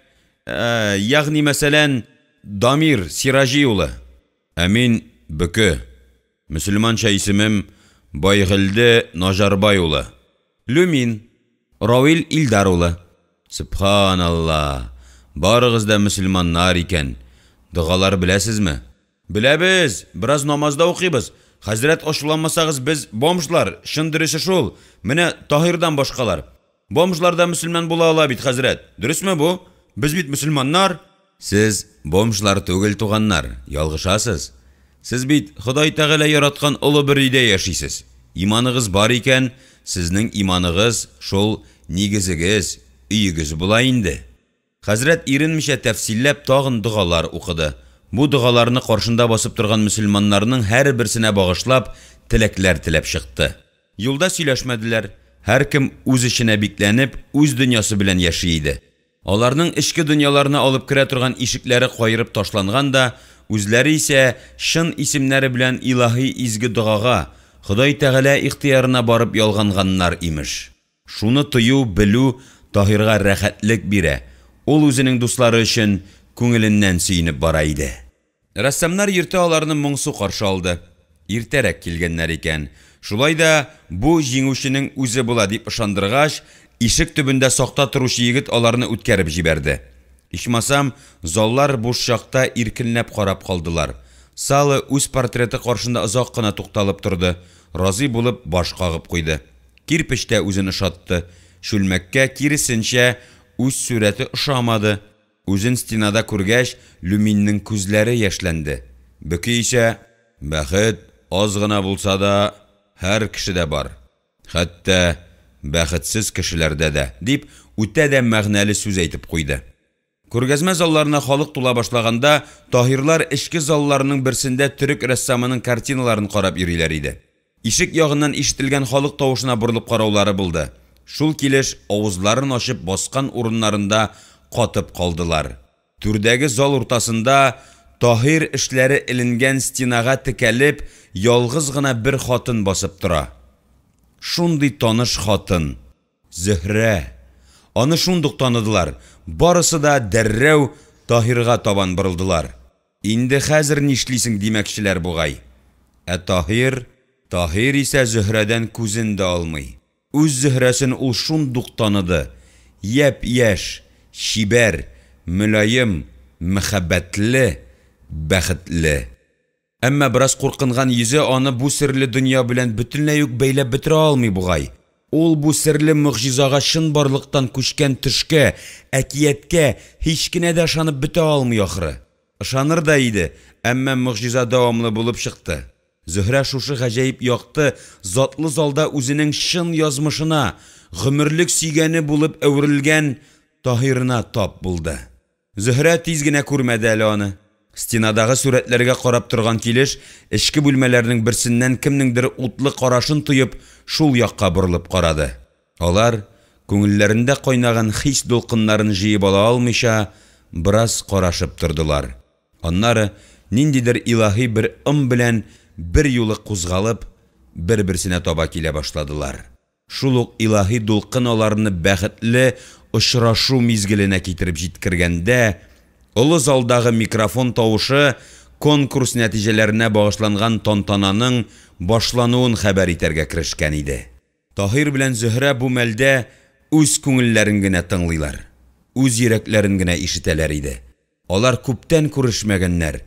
Ягъни мәсәлән, Дамир Сираҗи улы». «Ә мин Бөке. Мөселманча исемем Байгелде Наҗарбай улы». «Люмин. Равил Илдар улы». «Сөбханалла! Барыгыз да мөселманнар икән. Догалар беләсезме?» «Беләбез, бераз намаз да укыйбыз. Хәзрәт, ачуланмасагыз, без бомжлар, чын дөресе шул. Менә Таһирдан башкалар. Бомжлар да мөселман була ала бит, хәзрәт. Дөресме бу? Без бит мөселманнар!» «Сез бомжлар түгел, туганнар, ялгышасыз. Сез бит Ходай Тәгалә яраткан олы бер өйдә яшисез. Иманыгыз бар икән, сезнең иманыгыз шул нигезегез, өегез була инде». Хәзрәт иренмичә тәфсилләп тагын догалар укыды. Бу догаларны каршында басып торган мөселманнарның һәрберсенә багышлап, теләкләр теләп чыкты. Юлда сөйләшмәделәр. Һәркем үз эченә бикләнеп, үз дөньясы белән яши иде. Аларның эчке дөньяларына алып керә торган ишекләре каерып ташланган да, үзләре исә чын исемнәре белән илаһи изге догага, Ходай Тәгалә ихтыярына барып ялганганнар, имеш. Шуны тою, белү Таһирга рәхәтлек бирә, ул үзенең дуслары өчен күңеленнән сөенеп бара иде. Рәссамнар йорты аларны моңсу каршы алды. Иртәрәк килгәннәр икән. Шулай да бу җиңүченең үзе була дип ышандыргач, ишек төбендә сакта торучы егет аларны үткәреп җибәрде. Ичмасам, заллар буш чакта иркенләп карап калдылар. Сало үз портреты каршында озак кына тукталып торды, разый булып баш кагып куйды. Кирпеч тә үзен ошатты. Чүлмәккә, киресенчә, үз сурәте ошамады. Үзен стенада күргәч, Люминнең күзләре яшьләнде. Бөке исә: «Бәхет, аз гына булса да, һәр кешедә бар, хәтта бәхетсез кешеләрдә дә», — дип, үтә дә мәгънәле сүз әйтеп куйды. Күргәзмә залларына халык тула башлаганда, Таһирлар эчке залларның берсендә төрек рәссамының картиналарын карап йөриләр иде. Ишек ягыннан ишетелгән халык тавышына борылып караулары булды, шул килеш авызларын ачып баскан урыннарында катып калдылар. Түрдәге зал уртасында Таһир эшләре эленгән стенага текәлеп ялгыз гына бер хатын басып тора. Шундый таныш хатын! Зөһрә! Аны шундук таныдылар, барысы да дәррәү Таһирга табан борылдылар. Инде хәзер нишлисең, димәкчеләр бугай. Ә Таһир, Таһир исә Зөһрәдән күзен дә алмый. Үз Зөһрәсен ул шундук таныды. Япь-яшь, чибәр, мөлаем, мәхәббәтле, бәхетле. Әмма бераз куркынган йөзе аны бу серле дөнья белән бөтенләй үк бәйләп бетерә алмый бугай. Ул бу серле могҗизага чынбарлыктан күчкән төшкә, әкияткә һич кенә дә ышанып бетә алмый ахры. Ышаныр да иде, әмма могҗиза дәвамлы булып чыкты. Зөһрә шушы гаҗәеп якты, затлы залда үзенең чын язмышына, гомерлек сөйгәне булып әверелгән Таһирына тап булды. Зөһрә тиз генә күрмәде әле аны. Стенадагы сурәтләргә карап торган килеш, эчке бүлмәләрнең берсеннән кемнеңдер утлы карашын тоеп, шул якка борылып карады. Алар, күңелләрендә кайнаган хис дулкыннарын җыеп ала алмыйча, бераз карашып тордылар. Аннары, ниндидер илаһи бер ым белән берьюлы кузгалып, бер-берсенә таба килә башладылар. Шул ук илаһи дулкын аларны бәхетле очрашу мизгеленә китереп җиткергәндә, олы залдагы микрофон тавышы конкурс нәтиҗәләренә багышланган тантананың башлануын хәбәр итәргә керешкән иде. Таһир белән Зөһрә бу мәлдә үз күңелләрен генә тыңлыйлар, үз йөрәкләрен генә ишетәләр иде. Алар күптән күрешмәгәннәр,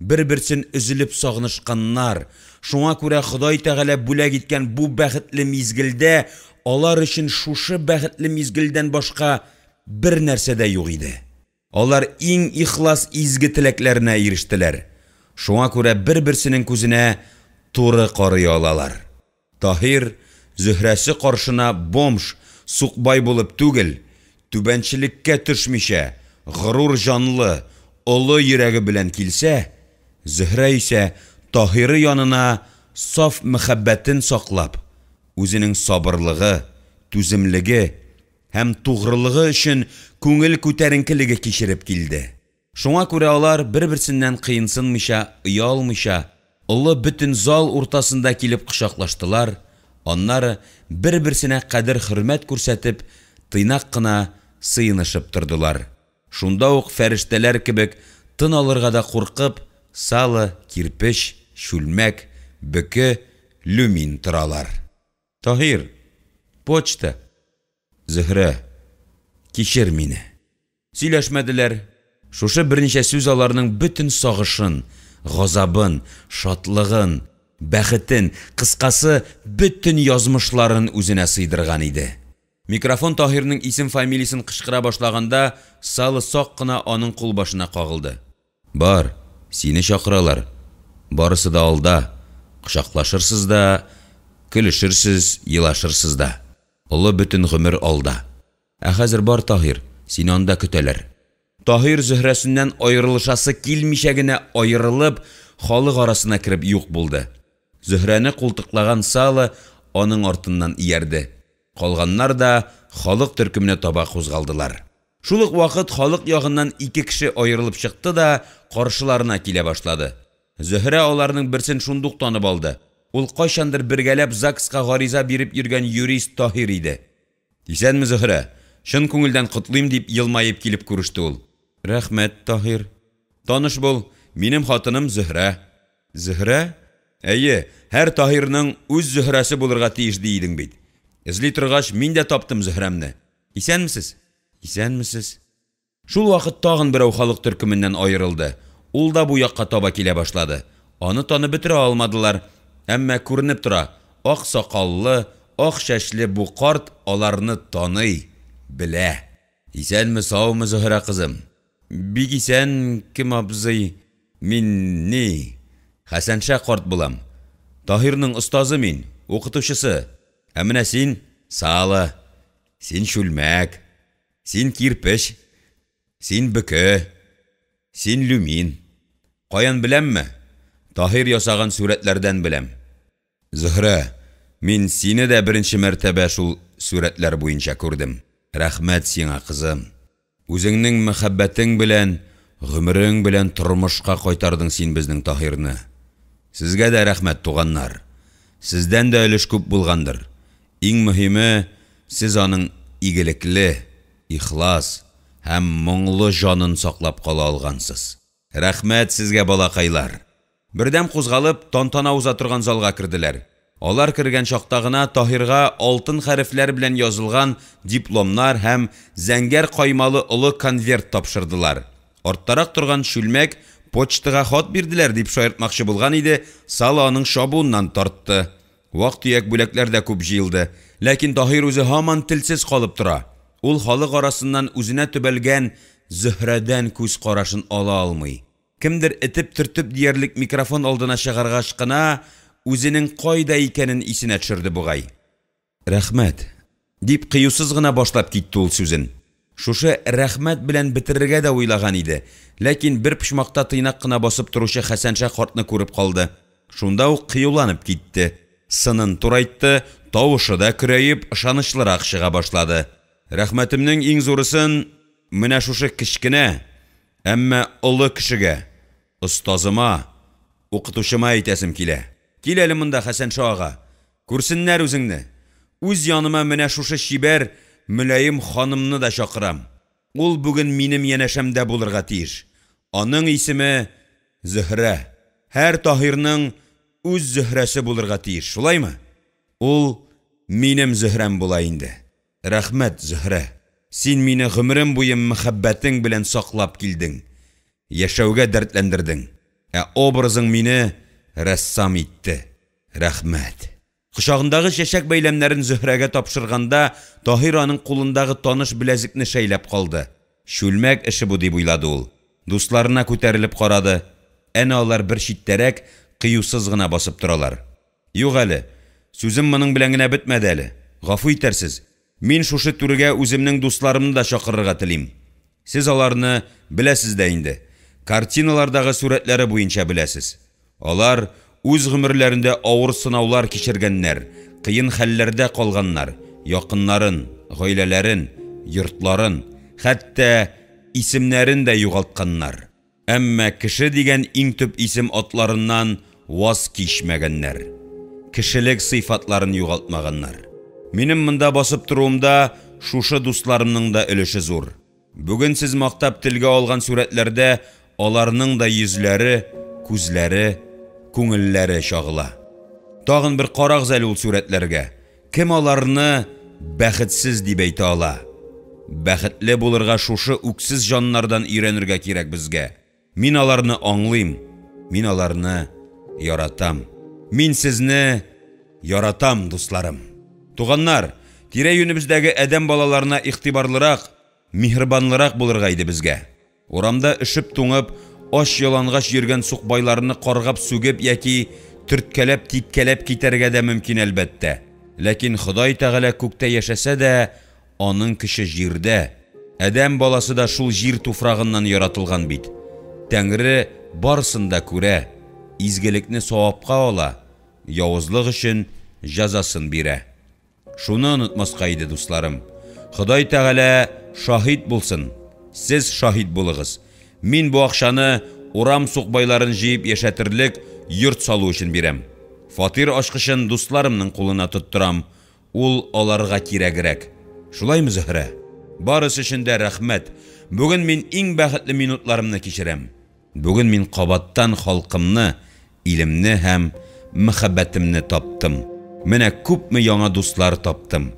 бер-берсен өзелеп сагынышканнар, шуңа күрә Ходай Тәгалә бүләк иткән бу бәхетле мизгелдә алар өчен шушы бәхетле мизгелдән башка бернәрсә дә юк иде. Алар иң ихлас изге теләкләренә ирештеләр, шуңа күрә бер-берсенең күзенә туры карый алалар. Таһир Зөһрәсе каршына бомж, сукбай булып түгел, түбәнчелеккә төшмичә, горур җанлы, олы йөрәге белән килсә, Зөһрә исә Таһиры янына саф мәхәббәтен саклап, үзенең сабырлыгы, түземлеге һәм тугрылыгы өчен күңел күтәренкелеге кичереп килде. Шуңа күрә алар, бер-берсеннән кыенсынмыйча, оялмыйча, олы бөтен зал уртасында килеп кочаклаштылар, аннары, бер-берсенә кадер-хөрмәт күрсәтеп, тыйнак кына сыенышып тордылар. Шунда ук фәрештәләр кебек, тын алырга да куркып, сало, кирпеч, чүлмәк, бөке, люмин торалар. Таһир! Почта! Зөһрә, кичер мине. Сөйләшмәделәр. Шушы берничә сүз аларның бөтен сагышын, газабын, шатлыгын, бәхетен, кыскасы, бөтен язмышларын үзенә сыйдырган иде. Микрофон Таһирның исем-фамилиясен кычкыра башлаганда, Сало сак кына аның кулбашына кагылды. Бар, сине чакыралар. Барысы да алда. Кочаклашырсыз да, көлешерсез, елашырсыз да. Олы бөтен гомер алда. Ә хәзер бар, Таһир, сине анда көтәләр. Таһир Зөһрәсеннән аерылышасы килмичә генә аерылып, халык арасына кереп юк булды. Зөһрәне култыклаган Сало аның артыннан иярде. Калганнар да халык төркеменә таба кузгалдылар. Шул ук вакыт халык ягыннан ике кеше аерылып чыкты да каршыларына килә башлады. Зөһрә аларның берсен шундук танып алды. Ул кайчандыр бергәләп ЗАГСка гариза биреп йөргән юрист Таһир иде. Исәнме, Зөһрә! Чын күңелдән котлыйм, дип елмаеп килеп күреште ул. Рәхмәт, Таһир. Таныш бул, минем хатыным Зөһрә. Зөһрә? Әйе, һәр Таһирның үз Зөһрәсе булырга тиеш ди идең бит. Эзли торгач, мин дә таптым Зөһрәмне. Исәнмесез? Исәнмесез. Шул вакыт тагын берәү халык төркеменнән аерылды. Ул да бу якка таба килә башлады. Аны танып бетерә алмадылар. Әмма күренеп тора, ак сакаллы, ак чәчле бу карт аларны таный, белә. Исәнме-саумы, Зөһрә кызым! Бик исән, кем абзый, мин ни, Хәсәнша карт булам, Таһирның остазы мин, укытучысы, ә менә син сало, син чүлмәк, син кирпеч, син бөке, син люмин. Каян беләмме? Таһир ясаган сурәтләрдән беләм. Зөһрә, мин сине дә беренче мәртәбә шул сурәтләр буенча күрдем. Рәхмәт сиңа, кызым. Үзеңнең мәхәббәтең белән, гомерең белән тормышка кайтардың син безнең Таһирны. Сезгә дә рәхмәт, туганнар. Сездән дә өлеш күп булгандыр. Иң мөһиме, сез аның игелекле, ихлас һәм моңлы җанын саклап кала алгансыз. Рәхмәт сезгә, балакайлар! Бердәм кузгалып, тантана уза торган залга керделәр. Алар кергән чакта гына Таһирга алтын хәрефләр белән язылган дипломнар һәм зәңгәр каймалы олы конверт тапшырдылар. Арттарак торган чүлмәк «Почтага хат бирделәр» дип шаяртмакчы булган иде, Сало аның чабуыннан тартты. Вак-төяк бүләкләр дә күп җыелды. Ләкин Таһир үзе һаман телсез калып тора. Ул халык арасыннан үзенә төбәлгән Зөһрәдән күз карашын ала алмый. Кемдер этеп-төртеп диярлек микрофон алдына чыгаргач кына үзенең кайда икәнен исенә төшерде бугай. Рәхмәт, дип кыюсыз гына башлап китте ул сүзен. Шушы рәхмәт белән бетерергә дә уйлаган иде, ләкин бер почмакта тыйнак кына басып торучы Хәсәнша картны күреп калды. Шунда ук кыюланып китте, сынын турайтты, тавышы да көрәеп, ышанычлырак чыга башлады. Рәхмәтемнең иң зурысын менә шушы кечкенә, әмма олы кешегә, остазыма, укытучыма әйтәсем килә. Кил әле монда, Хәсәнша ага, күрсеннәр үзеңне. Үз яныма менә шушы чибәр, мөлаем ханымны да чакырам. Ул бүген минем янәшәмдә булырга тиеш. Аның исеме Зөһрә. Һәр Таһирның үз Зөһрәсе булырга тиеш, шулаймы? Ул минем Зөһрәм була инде. Рәхмәт, Зөһрә! Син мине гомерем буе мәхәббәтең белән саклап килдең, яшәүгә дәртләндердең, ә образың мине рәссам итте. Рәхмәт! Кочагындагы чәчәк бәйләмнәрен Зөһрәгә тапшырганда, Таһир аның кулындагы таныш беләзекне шәйләп калды. Чүлмәк эше бу, дип уйлады ул. Дусларына күтәрелеп карады. Әнә алар бер читтәрәк, кыюсыз гына басып торалар. Юк әле, сүзем моның белән генә бетмәде әле. Гафу итәрсез, мин шушы түргә үземнең дусларымны да чакырырга телим. Сез аларны беләсез дә инде. Картиналардагы сурәтләре буенча беләсез. Алар үз гомерләрендә авыр сынаулар кичергәннәр, кыен хәлләрдә калганнар, якыннарын, гаиләләрен, йортларын, хәтта исемнәрен дә югалтканнар. Әмма кеше дигән иң төп исем атларыннан ваз кичмәгәннәр. Кешелек сыйфатларын югалтмаганнар. Минем монда басып торуымда шушы дусларымның да өлеше зур. Бүген сез мактап телгә алган сурәтләрдә аларның да йөзләре, күзләре, күңелләре чагыла. Тагын бер карагыз әле ул сурәтләргә. Кем аларны бәхетсез дип әйтә ала? Бәхетле булырга шушы үксез җаннардан өйрәнергә кирәк безгә. Мин аларны аңлыйм, мин аларны яратам. Мин сезне яратам, дусларым. Туганнар, тирә-юнебездәге адәм балаларына игътибарлырак, миһербанлырак булырга иде безгә. Урамда өшеп-туңып, ач-ялангач йөргән сукбайларны каргап-сүгеп яки төрткәләп-типкәләп китәргә дә мөмкин, әлбәттә. Ләкин Ходай Тәгалә күктә яшәсә дә, аның көче җирдә. Адәм баласы да шул җир туфрагыннан яратылган бит. Тәңре барысын да күрә, изгелекне савапка ала, явызлык өчен җәзасын бирә. Шуны онытмаска иде, дусларым. Ходай Тәгалә шаһит булсын, сез шаһит булыгыз. Мин бу акчаны урам сукбайларын җыеп яшәтерлек йорт салу өчен бирәм. Фатир ачкычын дусларымның кулына тоттырам, ул аларга кирәгрәк. Шулаймы, Зөһрә? Барысы өчен дә рәхмәт. Бүген мин иң бәхетле минутларымны кичерәм. Бүген мин кабаттан халкымны, илемне һәм мәхәббәтемне таптым. Менә күпме яңа дуслар таптым.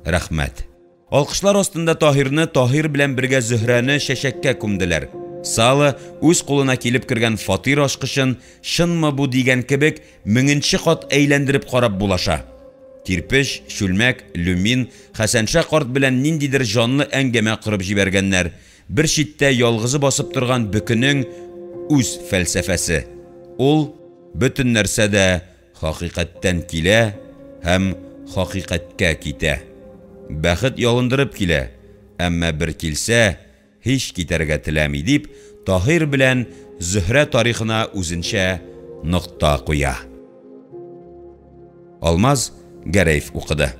Рәхмәт. Алкышлар астында Таһирны, Таһир белән бергә Зөһрәне чәчәккә күмделәр. Сало, үз кулына килеп кергән фатир ачкычын, чынмы бу дигән кебек, меңенче кат әйләндереп карап булаша. Кирпеч, чүлмәк, люмин, Хәсәнша карт белән ниндидер җанлы әңгәмә корып җибәргәннәр. бер читтә ялгызы басып торган бөкенең үз фәлсәфәсе. Ул, бөтен нәрсә дә хакыйкатьтән килә һәм хакыйкатькә китә. Бәхет ялындырып килә, әмма бер килсә, һич китәргә теләми, дип, Таһир белән Зөһрә тарихына үзенчә нокта куя. Алмаз Гәрәев укыды.